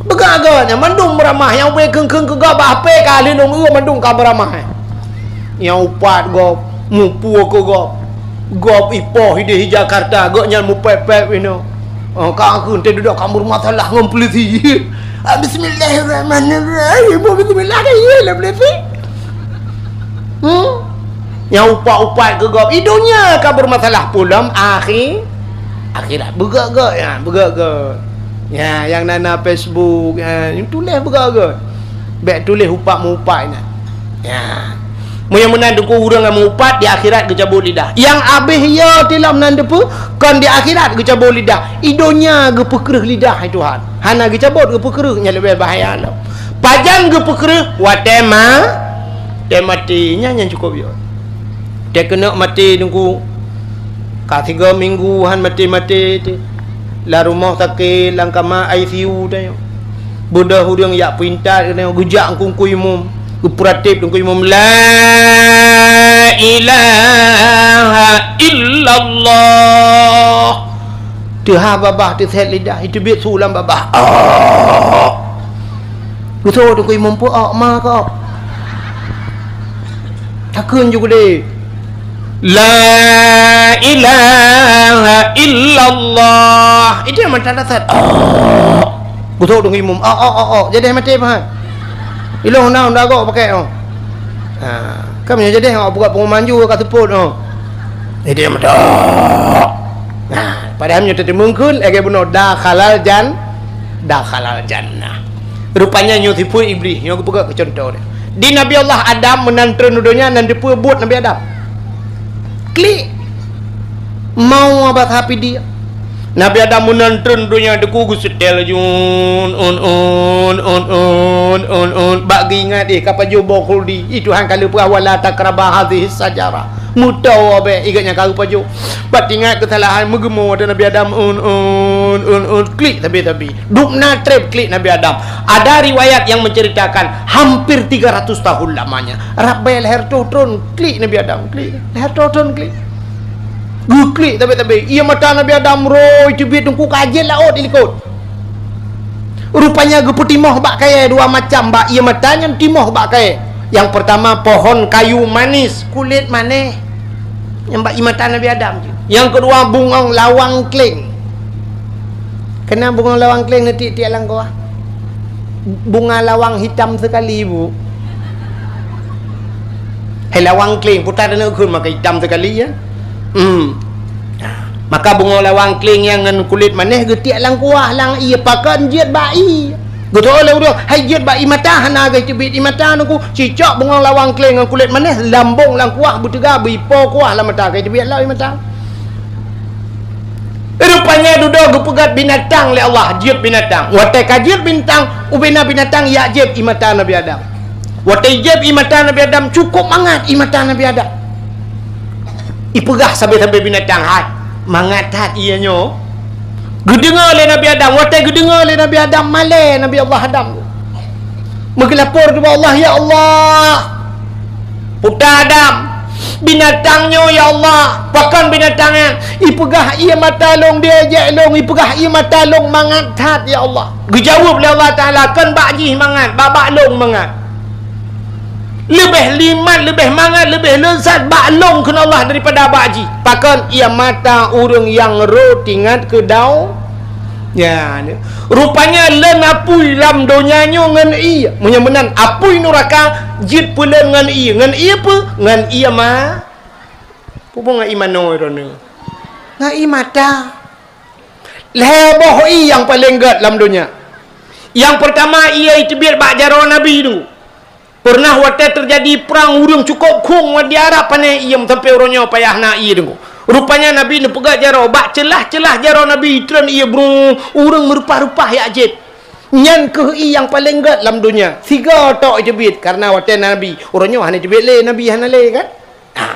Beugét-gét nyan mandum meuramah, nyang ubé kheun-kheun keu gob bak H P ka lheueh lôn eu mandum ka meuramah. Nyang upat gob, muphue keu gob. Gob ipoh idéh i Jakarta, gobnyan mupéb-péb inoe. Oh, ka kheun teududoe ka meumasalah ngon peulisi. Ah, bismillahirrahmanirrahim. Bismillah ka ié lé peulisi. Hmm? Nyang upat-upat keu gob, i donya ka bermasalah, peue lom akhi-, akhirat. Beugét-gét nyan, beugét-gét. Ya, nyang na, na Facebook, ya, nyang tuléh beugét-gét. Bék tuléh upat meuupat nyan. Ya. Meunyoe meunan teungku ureuëng nyang meuupat, di akhirat geucabot lidah. Nyang abéh yo tilom nan deupeu, kon di akhirat geucabot lidah. I donya geupeukreueh lidah, hai Tuhan. Hana geucabot, geupeukreueh, nyan leubeh bahaya lom. Pajan geupeukreueh, watée ma-, Teumaté, nyan nyang cukôp yo. Teukeunok maté teungku. Ka sigoe minggu han maté-maté teuh. Lam rumoh sakét, lam kama I C U tanyoe. Beudôh ureuëng jak peuintat keunoe, geujak keu teungku imum. Geupeuratéb teungku imum, "La ilaha illallah." Teuhah babah, teusét lidah, iteubiet su lam babah. Ah! Geusoe teungku imum peuok ma kok. Takheun ju keudeh. La ilaha illallah. Itu nyang mata dasar. Oh. Geutok deungon imum. Oh, oh, oh, oh. Jadi mati apa? Ilong na unda gok pakai oh. Ha, kan meunyoe jadi awak buka pengumuman ju ka seupôt oh. Jadi mata. Nah, padahal meunyoe teuteumengkeun lagèe bunoe dakhalal jan dakhalal jannah. Rupanya nyoe sifeuet Iblih, nyoe geupeugah keu contoh dia. Di Nabi Allah Adam meunan treun u donya nan dipeue buet Nabi Adam. Klik. Mau abah tapi dia. Nabi Adam meunan treun donya deku geuseutèl jun un un un un un un bak geuingat eh ka pajoh boh khuldi. Ih Tuhan ka lheueh peugah wala taqraba hadhihi syajarah. Meutoe bèk igat nyang ka geupajoh. Bak teuingat keusalahan meugeumoe ata Nabi Adam un un un un klik sabe-sabe. Dubna trép klik Nabi Adam. Ada riwayat yang menceritakan hampir tiga ratus tahun lamanya. Rab bèe lhèe reutôh thôn klik Nabi Adam, klik. Lhèe reutôh thôn klik. Geuklik tabe-tabe. Ié mata Nabi Adam roi teubiet teungku ka jeuet laôt di likot. Rupanya geupeutimoh bak kayèe dua macam, bak ié mata nyan timoh bak kayèe. Yang pertama pohon kayu manis, kulét manéh. Nyang bak ié mata Nabi Adam tu. Yang kedua bungong lawang kleng. Keunan bungong lawang kleng na tiek-tiek langkoe. Bunga lawang hitam sekali, Bu. Hai lawang kleng, puta dan ukun maka hitam sekali ya. Hmm. Maka bungong lawang kleng nyang ngon kulét manéh geutiek langkoe lam ié pakon jeuet bak ié. Geutoe lé ureueng, hai jeuet bak ié mata hana geuh teubiet ié mata nungku. Cicok bungong lawang kleng ngon kulét manéh lambong langkoe beuteuga beuipo kuah lam mata ka teubiet lam ié mata. Rupanya dudoe geupeugah binatang lé Allah, jeuet binatang. Watèe ka jeuet binatang, ubena binatang yak jeuet ié mata Nabi Adam. Watèe jeuet ié mata Nabi Adam, cukup mangat ié mata Nabi Adam. Ipeugah sabe-sabe binatang, "Hai, mangat that ié nyoe." Geudeungoe lé Nabi Adam, watèe geudeungoe lé Nabi Adam, malèe Nabi Allah Adam. Meugeulapor keu Allah, "Ya Allah, puta Adam, binatang nyoe ya Allah, pakon binatang nyan? Ipeugah ié mata lôn diejek lôn, ipeugah ié mata lôn mangat that ya Allah." Geujaweueb lé Allah Taala, "Kon bak jih mangat, bak, bak lôn mangat." Leubeh nikmat, leubeh mangat, leubeh leuzat bak lôn kheun Allah daripada bak jih. Pakon? Ié mata ureueng nyang rhot teuingat keu dau-, ya, ni. Rupanya lôn apui lam donya nyoe ngon ié. Meunyoe meunan apui nuraka jeuet peulon ngon ié. Ngon ié peue? Ngon ié ma-, peue ngon ié manoe droeneuh? Ngon ié mata. Lhèe boh ié nyang paleng gèt lam donya. Nyang peurtama ié teubiet bak jaroe Nabi tu. Peureunah watèe teujadi prang ureueng cukôp khueng di Arab pané iem sampoe uroe nyoe payah na ié deungoe. Rupanya Nabi neupeugah jaroe, bak ceulah-ceulah jaroe Nabi treun ié brung, ureueng meureupah-reupah jak jép. Nyan kheueh ié nyang paleng gèt lam donya. Sigoe tok jiteubiet, kareuna watèe Nabi, uroe nyoe hana jiteubiet lé, Nabi hana lé kan? Ha.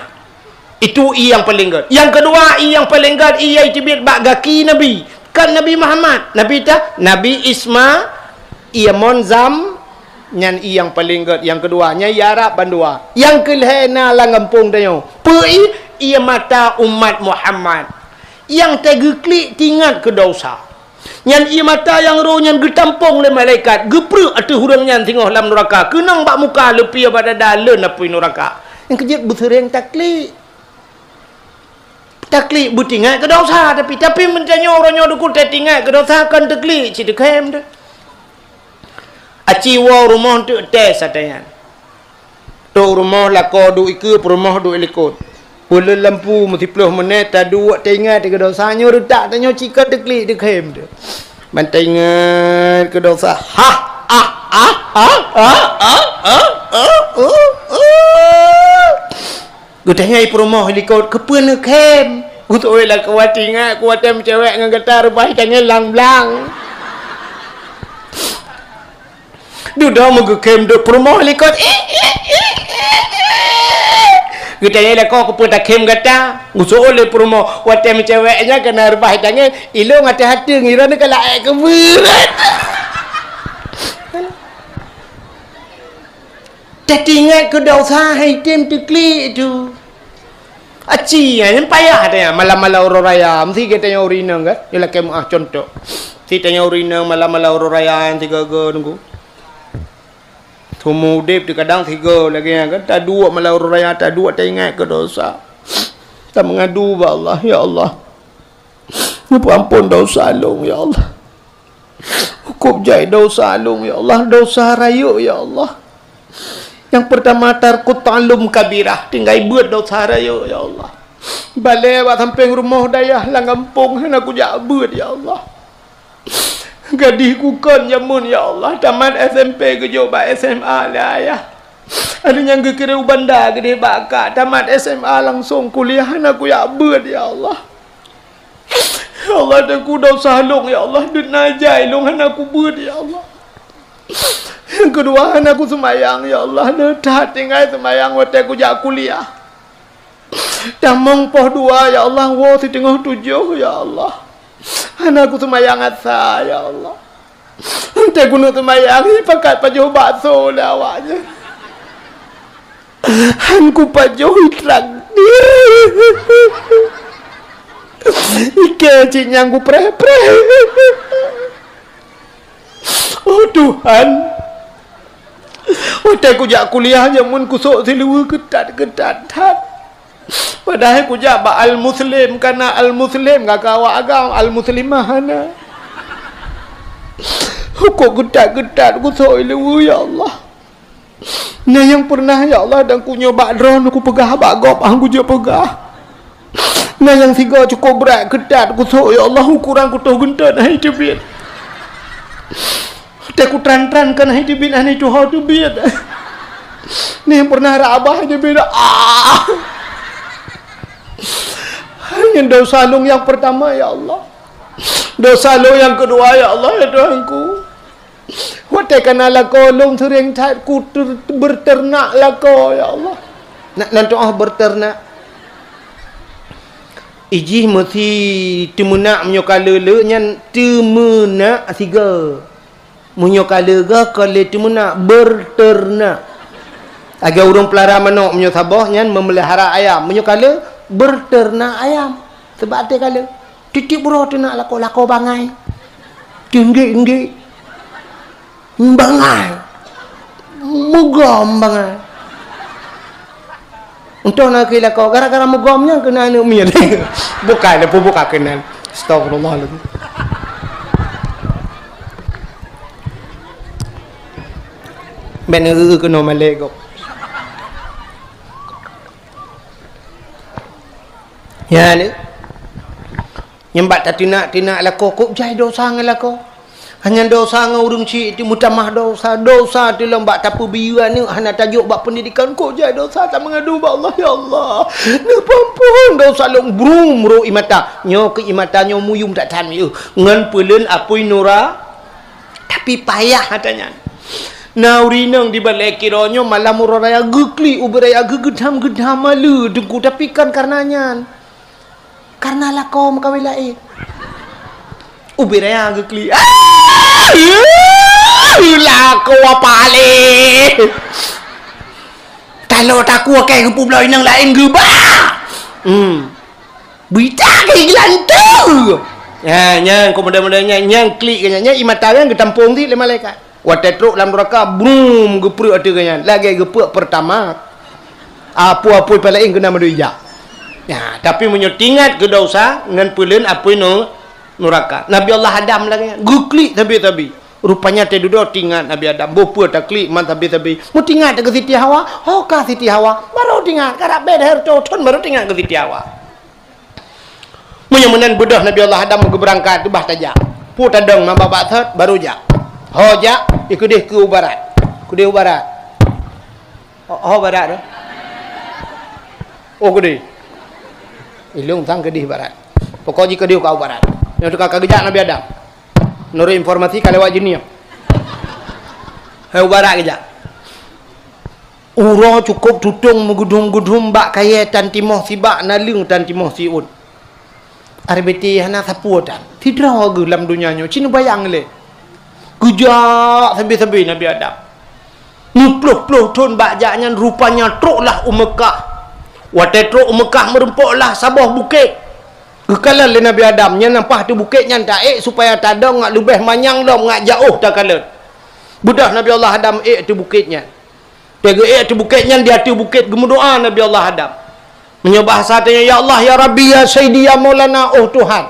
Itu ié nyang paleng gèt. Nyang keudua, ié nyang paleng gèt, ié nyang jiteubiet bak gaki Nabi. Kan Nabi Muhammad, Nabi ta, Nabi Isma, ié mon zam, Nyan ié nyang paleng gèt nyang keudua, nyan ié Arab bandua. Nyang keulhèe na lam gampông tanyoe. Peue ié? Ié mata umat Muhammad. Nyang teugeuklik teuingat keu desya. Nyan ié mata nyang roh nyan geutampông lé malaikat, geupreuek ateueh ureueng nyan singoh lam nuraka, keunong bak muka leupie bak dada lôn apui nuraka. Nyang keujeuet beuseureng taklik. Taklik beuteuingat keu desya, tapi, tapi meunyoe uroe nyoe dukun teuingat keu desya kon taklik, cit teukhem teuh. Aci woe rumoh teuk tes ata nyan. Tok rumoh lakoe duek ikeue, peurumoh duek likot. Peuleueh lampu meusiplôh menét taduek teuingat keu desya nyoe reutak tanyoe cit kon taklik teukhem teuh. Ban teuingat keu desya. Hah, ah, ah. Geutanyong peurumoh likot, "Keupeue neukhem?" Geutanyong lé lakoe, "Watèe ingat ku watèe meucewek ngon gata reubah tangieng lang-blang." Dudoe meugeukhem duek peurumoh likot. Geutanyong lé lakoe, "Keupeue takhem gata?" Geutanyong lé peurumoh, "Watèe meucewek nyan ka na reubah tangieng, ilôn até até ngira neukalak ék keubeurot." Teuingat keu desya hai tem teuklik tu. Aci, nyan payah ata nyan, malam-malam uroe raya, meusti gata nyoe ureueng inong kan? Nyoe lakèe meu'ah contoh. Meusti tanyoe ureueng inong malam-malam uroe raya nyan sigoe-goe nunggu. Seumeu udép teukadang sigoe lagèe nyan kan, taduek malam uroe raya, taduek teuingat keu desya. Tameungadu bak Allah, "Ya Allah, neupeuampon desya lôn, ya Allah. Hukôm jai desya lôn, ya Allah, desya rayeuk, ya Allah." Nyang peurtama, tarkut ta'allum kabirah, tinggai beuet desya rayeuk, ya Allah. Balée bak sampéng rumoh, dayah lam gampông hana kujak beuet, ya Allah. Gadih kukon jameun, ya Allah, tamat S M P geujok bak S M A lé ayah. Ada nyang geukirém u Banda geudeh bak kak, tamat S M A langsong kuliah, hana kujak beuet, ya Allah. Ya Allah, Teungku, desya lôn, ya Allah, deuet na jai lôn hana kubeuet, ya Allah. Nyang keudua, hana kuseumayang, ya Allah, le that tinggai seumayang watée kujak kuliah. Tamong poh dua, ya Allah, woe siteungoh tujoh, ya Allah. Hana kuseumayang asa, ya Allah. Watée keuneuk seumayang, ipakat pajoh bakso lé awaknyan. Han kupajoh itrak. Ikée cit nyang kupreh-preh. Oh Tuhan, watée kujak kuliah jameun kusok siluweue keutat-keutat that. Padahai kujak bak Al-Muslim, kana Al-Muslim gaka awak agam, Al-Muslimah hana. Hukok geutat-geutat kusok ileue, ya Allah. Na nyang pernah, ya Allah, dan kunyoe bak droeneuh kupeugah bak gob, han kujak peugah. Na nyang sigoe cukop brat keutat kusok, ya Allah, ukoran kutoh geuntot hai teubiet. Teuh kutran-tran kan hai teubiet, hai tuho teubiet. Ni pernah rabah hai teubiet. Ah. Hanya dosa lôn nyang pertama, ya Allah. Dosa lôn nyang kedua, ya Allah, ya Tuhanku. Watée kana lakoe lôn seuring that ku ter-, berternak lakoe, ya Allah. Nak nan tuah berternak. Ijih meusi teumeunak meunyoe ka le-le nyan teumeunak sigoe. Meunyoe ka le goe ka le teumeunak berternak. Lagée ureuëng peulara manok meunyoe saboh nyan memelihara ayam. Meunyoe ka le berternak ayam. Sebab até ka le. Tieb-tieb uroe teunak lakoe, lakoe bangai. Tinggi-tinggi. Bangai. Meugom bangai. Entah na keu lakoe, gara-gara meugom nyan keunan aneuëk miet. Bukai, leupah buka keunan. Astagfirullahaladzim. Ben eu keunoe malée gob. Ya, ni. Nyang bak tateunak-teunak lakoe, kok jai dosa ngon lakoe. Hanya dosa ngon ureuëng syik teuh meutamah dosa, dosa teuh lom bak tapeubiyeu aneuëk hana tajok bak peundidikan, kok jai dosa tameungadu bak Allah, "Ya Allah, neupeuampon dosa lôn." Brum, ro ie mata. Nyoe keu ie mata nyoe muyum that-that miyuh. Ngon peuleuen apui nura, tapi payah ata nyan. Na ureuëng inong di balée kiro nyoe malam uroe raya geuklik ubit raya geugeudam-geudam maleue Teungku, tapi kan karena nyan. Karena lakoe meukawen laén. Ubit raya geuklik. Ah! Lakoe paléh. Talo takue keu geupubloe inong laén geuba. Hmm. Berita ke iklan tu. Ya, nyang kok model-model nyan, nyang klik ke nyan, nyang ie mata nyan geutampong di lé malaikat. Watée trok lam nuraka, brum, geupreuek ateueh geuhnyan, lagée geupreuek Pertamax. Apui-apui pih laén keunan mandum ijak. Nah, tapi meunyoe teuingat keu dosa ngon peuleuen apui nu-, nuraka. Nabi Allah Adam lagée nyan, geuklik sabe-sabe. Rupanya teududoe teuingat Nabi Adam, boh peue taklik man sabe-sabe. Meuteuingat keu Siti Hawa, ho ka Siti Hawa, barô teuingat, karab beda hareuta thon barô teuingat keu Siti Hawa. Meunyoe meunan beudôh Nabi Allah Adam geubeurangkat, bah tajak. Peue tadong maba bak thot, barô jak. Ho jak, ikeudeh keu u barat. Keudeh u barat. Ho, ho barat tu. Oh, keudeh. Ilong sang keudeh barat. Pokok jih keudeh ka u barat. Nyoe teuka ka geujak Nabi Adam. Nurut informasi ka lewat jeunia. Hai u barat geujak. Uroe cukôp tutong meugeudum-geudum bak kayée tan timoh sibak naleueng tan timoh siuet. R B T hana sapeue tan. Sidroe geuh lam donya nyoe, ci neubayang lé. Geujak sabe-sabe Nabi Adam. Meuploh-ploh thon bak jak nyan rupanya troklah u Meukah. Watée trok u Meukah meurumpoklah saboh bukét. Geukalon lé Nabi Adam, nyan paih ateueh bukét nyan taék supaya tadong ngat leubeh manyang lom ngat jaoh takalon. Beudôh Nabi Allah Adam ék ateueh bukét nyan. Teugeuék ateueh bukét nyan, di ateueh bukét geumeudoá Nabi Allah Adam. Meunyoe bahasa tanyoe, "Ya Allah, ya Rabbi, ya Sayyidi, ya Maulana, oh Tuhan,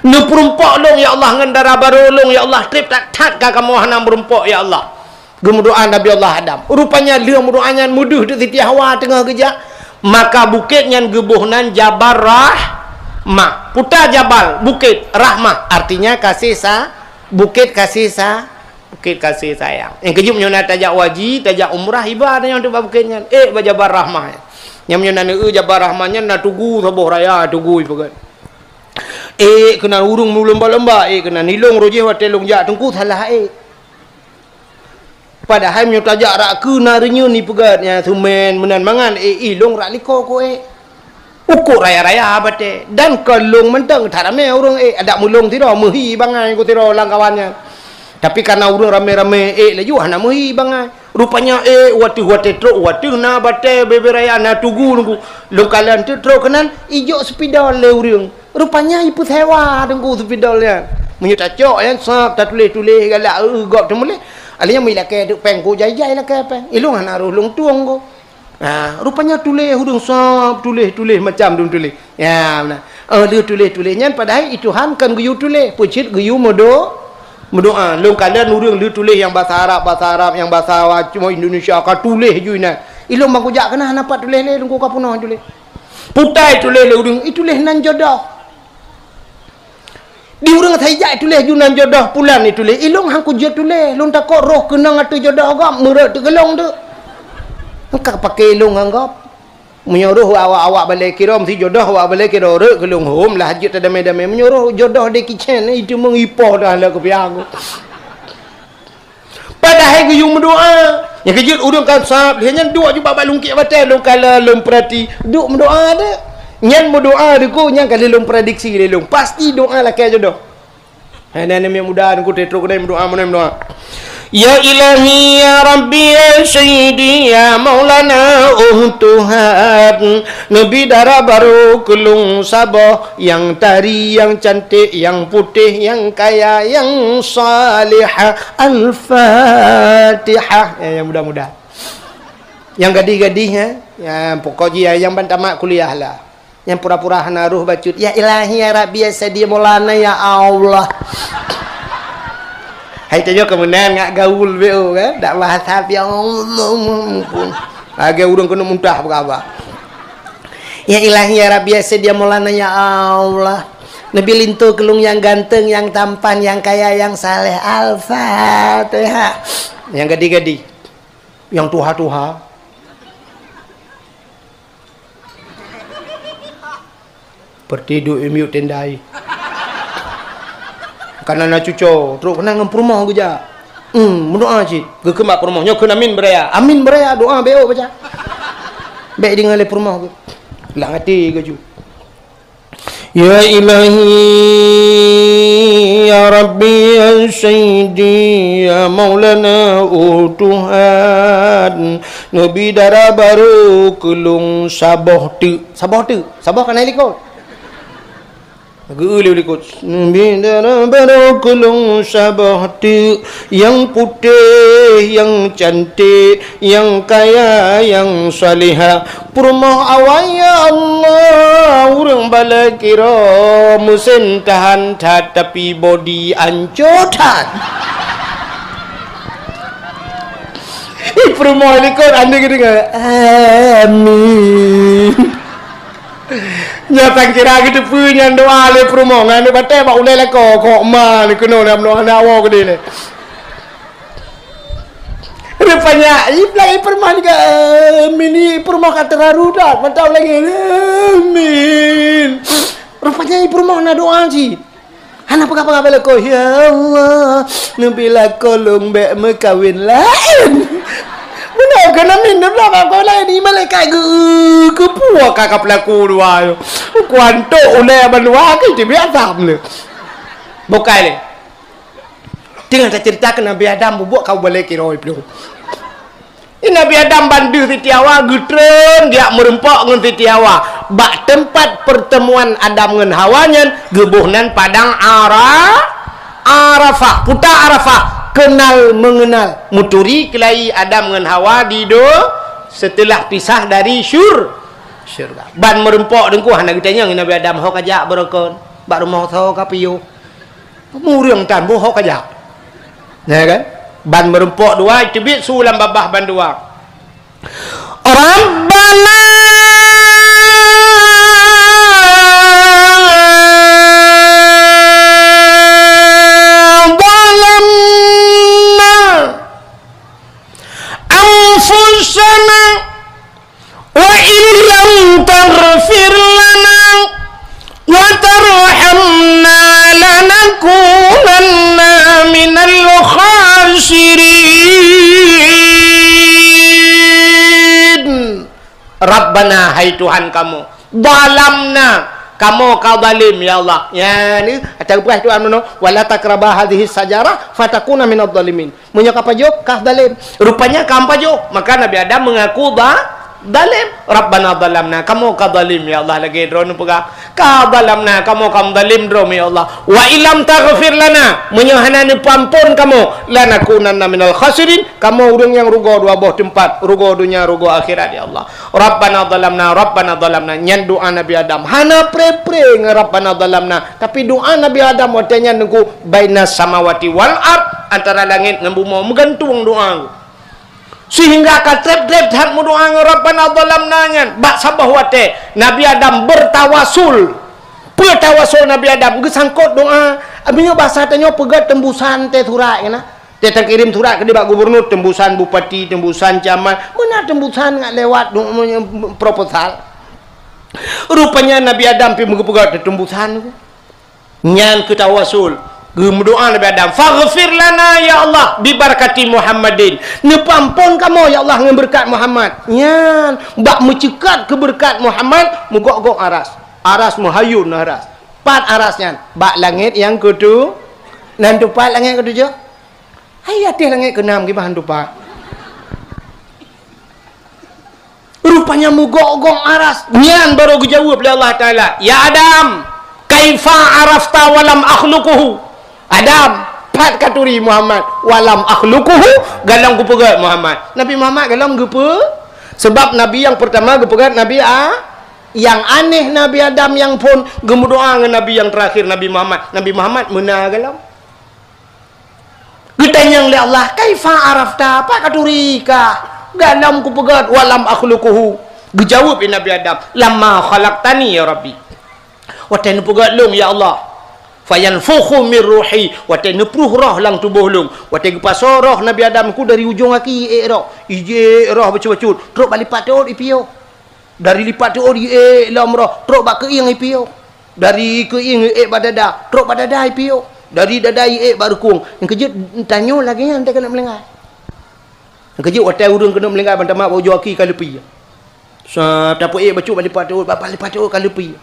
neupeurumpok lôn, ya Allah, ngon dara barô lôn, ya Allah, treb that-that ka kamoe hana meurumpok, ya Allah." Geumeudoa Nabi Allah Adam. Rupanya lheueh meudoa nyan meudeuh di Siti Hawa teungoh geujak, maka bukét nyan geuboh nan Jabal Rahmah. Peue ta jabal, bukét, rahmah, artinya kasih sa-, bukét kasih sa-, Bukét kasih sayang. Nyang keujeuet meunyoe na tajak haji, tajak umrah, iba tanyoe bak bukét nyan. Ék bak Jabal Rahmah nyan. Nyang meunyoe na neueu Jabal Rahmah nyan na tugu saboh raya tugu ipeugét. Ék keunan ureuëng meulumba-lumba, ék keunan ilong roh jih watée lôn jak teungku salah ék. Padahai meunyoe tajak rak keu na reunyeun ipeugét nyan seumén meunan mangan, ék ilong rak likot ko ék. Ukuk raya-raya batée, dan kon lôn mantong that ramé ureuëng ék, adak meulong sidroe meuhi bangai ku sidroe lam kawan nyan. Tapi kareuna ureuëng ramé-ramé ék laju hana meuhi bangai. Rupanya ék wateuh watée trok wateuh na batée bebe raya na tugu nunggu. Lôn kalon teuk trok keunan ijok seupidol lé ureuëng. Rupanya ipeusewa teungku seupidol nyan. Meunyoe tacok nyan sab tatuléh-tuléh galak eu gob teumuléh. Alheuh nyan meulakée teuk péng ku jai-jai lakée péng. Ilong hana roh lôn tueng ku. Ha, rupanya tuléh ureuëng sab tuléh-tuléh macam dum tuléh. Ya, meunan. Oh, lheueh tuléh-tuléh nyan padahai i Tuhan kon geuyue tuléh, peucit geuyue meudo-, meudoa. Lôn kalon ureuëng lheueh tuléh nyang basa Arab, basa Arab, nyang basa Wa-, cuma Indonesia ka tuléh ju inan. Ilong ban kujak keunan hana pat tuléh lé, lôn ka peunoh tuléh. Putai tuléh lé ureuëng, ituléh nan jodoh. Di ureuëng saijak ituléh ju nan jodoh pulan ituléh, ilong han kujeuet tuléh, lôn takot roh keunong ateueh jodoh gob meureuek teugeulong tu. Engka paké ilong ngon gob. Meunyoe roh awak-awak balée kirom si jodoh awak balée kirom reuek keulong hom lah jeuet tadamé-damé. Meunyoe roh jodoh di kicén itu mengipoh dah lah kepiang. Padahai geuyue meudoa. Nyang keujeuet ureuëng kan sab, lheueh nyan duek ju bak lungkiek batée, lôn kalon, lôn peurati. Duek meudoa deh. Nyan meudoa deh ku, nyan ka lheueh lôn prediksi lé lôn. Pasti doa lakée jodoh. Hai nyan miet muda nungku teutro keudai meudoa, meunoe meudoa. Ya Ilahi, ya Rabbi, ya Sayyidi, ya Maulana, oh Tuhan. Neubi dara barô keu lôn saboh, nyang tari, nyang cantik, nyang putéh, nyang kaya, nyang salihah. Al-Fatihah. Ya, nyang muda-muda. Nyang gadih-gadih, eh? Ya, pokok jih, ya, nyang ban tamat kuliah lah. Nyang pura-pura hana roh bacut. Ya Ilahi, ya Rabbi, ya Sayyidi, ya Maulana, ya Allah. Hai tanyoe keumeunan ngak gaul B O, kan? Dak bahasa, ya Allah. Lagée ureuëng keuneuk muntah beukaba. Ya Ilahi, ya Rabbi, ya Sayyidi, ya Maulana, ya Allah. Neubi linto keu lôn nyang ganteng, nyang tampan, nyang kaya, nyang saleh. Al-Fatihah. Nyang gadih-gadih. Nyang tuha-tuha. Perti duek i miyueb tendai. Kana na cuco, trok keunan ngon peurumoh geujak. Hmm, meudoa cit. Geukheun bak peurumoh, nyoe kheun amin beuraya. Amin beuraya, doa B O baca. Bék deungoe lé peurumoh geuh. Lam até geuh ju. Ya Ilahi, ya Rabbi, ya Sayyidi, ya Maulana, oh Tuhan, neubi dara barô keu lôn saboh teuk. Saboh teuk. Saboh ka na i likot. Geu-eu lé likot. Neubi dara barô keu lôn saboh teuk, nyang putéh, nyang cantik, nyang kaya, nyang salihah. Peurumoh awai, ya Allah, ureuëng balée kiro, meusén tahan that, tapi bodi anco that. Ih, peurumoh likot, ande geudeungoe. Amin. Nyoe tan kira geuteupeue nyan doa lé peurumoh ngon aneuk batée bak ulée lakoe, kok ma lé keunoe lam noe hana woe keudeh lé. Rupanya, i peulai peurumoh ni ka, amin, i peurumoh ka teuraru that, mantong lagée, amin. Rupanya i peurumoh na doa cit. Hana peugah-peugah bak lakoe, "Ya Allah, neubi lakoe lôn bék meukawen laén." Meunoe keunan min neubi lakoe laén, i malaikat geu-, geupue ka ka peulaku dua nyoe. Kuantok ulée bandua keu jibiet asam le. Bukai le. Teungoh taceurita keu Nabi Adam bubuet ka ubalée kiroe plueng. Nabi Adam ban deuh Siti Hawa geutreun geujak meurumpok ngon Siti Hawa. Bak teumpat peurteumuan Adam ngon Hawa nyan geuboh nan padang Ara-, Arafah. Peue ta Arafah, kenal mengenal. Meuturi keulayi Adam ngon Hawa di do-, seuteulah pisah dari syur-, syurga. Ban meurumpok teungku hana geutanyong Nabi Adam, "Ho kajak baroekon? Bak rumoh soe kapiôh?" Ureuëng tan boh ho kajak. Ya kan? Ban meurumpok dua, teubiet su lam babah bandua. Rabbana zalamna anfusana wa illam taghfir lana wa tarhamna lanakunanna minal khasirin. Rabbana, hai Tuhan kamoe, zalamna, kamoe ka zalim, ya Allah. Ya, ni, ata geupeugah Tuhan meunoe, "Wala taqraba hadhihi syajarah fatakuna minadh dhalimin." Meunyoe ka pajoh, ka zalim. Rupanya ka pajoh, maka Nabi Adam mengaku za-, zalim. Rabbana zalamna, kamoe ka zalim, ya Allah, lagée droeneuh peugah. Ka zalamna, kamoe ka meuzalim droe, ya Allah. Wa illam taghfir lana, meunyoe hana neupeuampon kamoe, lanakunanna minal khasirin, kamoe ureuëng nyang rugoe dua boh teumpat, rugoe donya, rugoe akhirat, ya Allah. Rabbana zalamna, Rabbana zalamna, nyan doa Nabi Adam. Hana pre-pre ngon Rabbana zalamna, tapi doa Nabi Adam watée nyan teungku, bainas samawati wal ard, antara langét ngon bumoe meugantung doa. Sehingga ka treb-treb that meudoa ngon Rabbana zalamna nyan. Bak saboh watée Nabi Adam bertawasul. Peue tawasul Nabi Adam? Geusangkot doa. Meunyoe basa tanyoe peugah tembusan teuh surat keunan. Teuh takirém surat keu nibak gubernur, tembusan bupati, tembusan camat. Meunan tembusan ngat lewat do-, proposal. Rupanya Nabi Adam pi meugeupeugot tembusan. Nyan keu tawasul. Geumeudoa Nabi Adam, "Faghfir lana ya Allah bi barakati Muhammadin." Neupeuampon kamoe ya Allah ngon beureukat Muhammad. Nyan, bak meuceukat keu beureukat Muhammad, meugok-gok aras. Aras meuhayun aras. Pat aras nyan? Bak langét nyang keutu-, nan tupat langét keutujoh. Hai ateueh langét keunam kiban tupat. Rupanya meugok-gok aras. Nyan baru geujaweueb lé Allah Taala, "Ya Adam, kaifa arafta wa lam akhluquhu?" Adam, pat katuri Muhammad, "Wa lam akhluquhu," golom kupeugét Muhammad. Nabi Muhammad golom geupeu-, sebab nabi nyang peurtama geupeugét Nabi A-, nyang aneuk Nabi Adam nyang phon geumeudoa ngon nabi nyang teurakhir Nabi Muhammad. Nabi Muhammad meunan golom. Geutanyong lé Allah, "Kaifa arafta?" Pat katuri kah? Golom kupeugét, "Wa lam akhluquhu." Geujaweueb lé Nabi Adam, "Lamma khalaqtani ya Rabbi." Watée neupeugét lôn, ya Allah. "Fayanfukhu mir ruhi." Watée neupruh roh lam tuboh lôn. Watée geupasoe roh Nabi Adam ku dari ujong aki ék roh. Ijék roh bacut-bacut. Trok bak lipat teuôt ipiôh. Dari lipat teuôt iék lom roh, trok bak keuieng ipiôh. Dari keuieng iék bak dada, trok bak dada ipiôh. Dari dada iék bak rukung. Nyang keujeuet tanyoe lagée nyan teuh keuneuk meulinggai. Nyang keujeuet watée ureuëng keuneuk meulinggai ban tamat bak ujoe aki ka leupie. Sa, tapeuék bacut bak lipat teuôt, bak lipat teuôt ka leupie.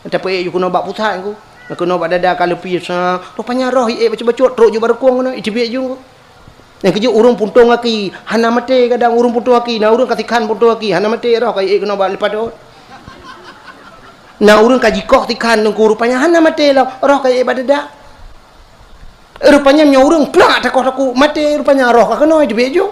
Tapeuék ju keunoe bak pusat ku. Keunoe bak dada ka leupie. Sa, rupanya roh iék bacut-bacut, trok ju bak rukung keunoe, iteubiet ju. Nyang keujeuet ureuëng puntông aki hana maté, kadang ureuëng puntông aki, na ureuëng ka sikhan puntông aki hana maté, roh ka iék keunoe bak lipat teuôt. Na ureuëng ka jikoh sikhan teungku, rupanya hana maté lom, roh ka iék bak dada. Rupanya meunyoe ureuëng plak takoh-takoh maté, rupanya roh ka keunoe teubiet ju.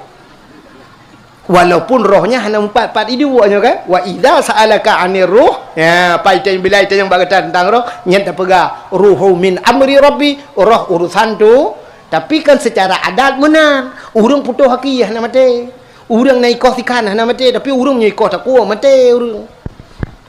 Walaupun roh nyan hana meupat-pat iduek nyoe kan. Wa idza sa'alaka 'anir ruh, ya, pai tanyong bila tanyong bak gata teuntang roh, nyan tapeugah, "Ruhu min amri Rabbi," roh urusan tu. Tapi kan secara adat meunan, ureuëng putôh aki hana maté. Ureuëng na ikoh sikhan hana maté, tapi ureuëng meunyoe ikoh takue maté ureuëng.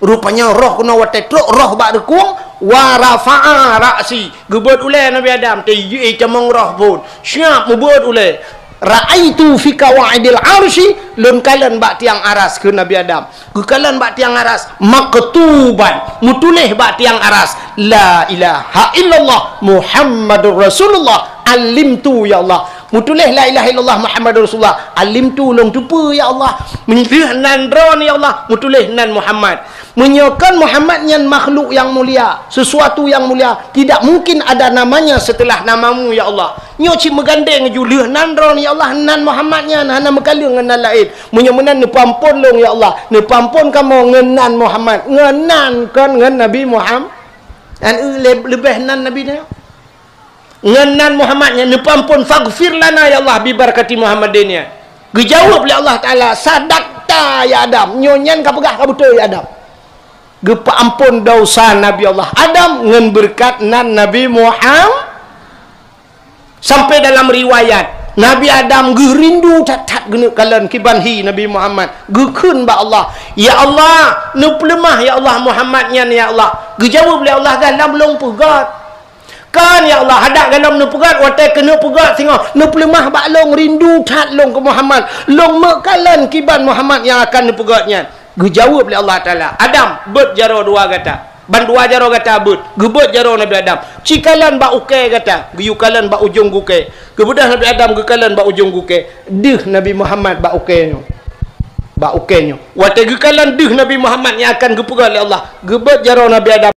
Rupanya roh keunoe watée trok roh bak rukung, wa rafa'a ra'si. Geubeuet ulée Nabi Adam, teuh itamong roh phon. Siap meubeuet ulée. Ra'aitu fi qawaidil arsy, lôn kalon bak tiang aras kheun Nabi Adam. Geukalon bak tiang aras, maktuban, meutuléh bak tiang aras, "La ilaha illallah Muhammadur Rasulullah, alimtu ya Allah." Meutuléh "La ilaha illallah Muhammadur Rasulullah", alimtu lôn teupeue ya Allah. Meutuléh nan droeneuh ya Allah, meutuléh nan Muhammad. Meunyoe kon Muhammad nyan makhluk nyang mulia, sesuatu nyang mulia, tidak mungkin ada namanya setelah namamu ya Allah. Nyoe cit meugandeng ju lheueh nan droeneuh ya Allah, nan Muhammad nyan hana meukaleueng ngon nan laén. Meunyoe meunan neupeuampon lôn ya Allah, neupeuampon kamoe ngon nan Muhammad, ngon nan kon ngon Nabi Muhammad. An eu le-, leubeh nan Nabi nyan. Ngon nan Muhammad nyan neupeuampon, "Faghfir lana ya Allah bi barakati Muhammadin nyan." Geujaweueb lé Allah Taala, "Sadaqta ya Adam." Nyoe nyan ka peugah ka beutôi ya Adam. Geupeuampon desya Nabi Allah Adam ngon beureukat nan Nabi Muhammad. Sampai dalam riwayat, Nabi Adam geurindu that-that geuneuk kalon kiban hi Nabi Muhammad. Geukheun bak Allah, "Ya Allah, neupeuleumah ya Allah Muhammad nyan ya Allah." Geujaweueb lé Allah, "Gohlom lôn peugét." "Kon ya Allah, hadak gohlom neupeugét, watée keuneuk peugét singoh, neupeuleumah bak lôn, rindu that lôn keu Muhammad. Lôn meukalon kiban Muhammad nyang akan neupeugét nyan." Geujaweueb lé Allah Taala, "Adam, beuet jaroe dua gata." Bandua jaroe gata beuet. Geubeuet jaroe Nabi Adam. Ci kalon bak ukée gata, geuyue kalon bak ujong gukée. Geubeudôh Nabi Adam geukalon bak ujong gukée. Deuh Nabi Muhammad bak ukée nyoe. Bak ukée nyoe. Watée geukalon deuh Nabi Muhammad nyang akan geupeugét lé Allah, geubeuet jaroe Nabi Adam.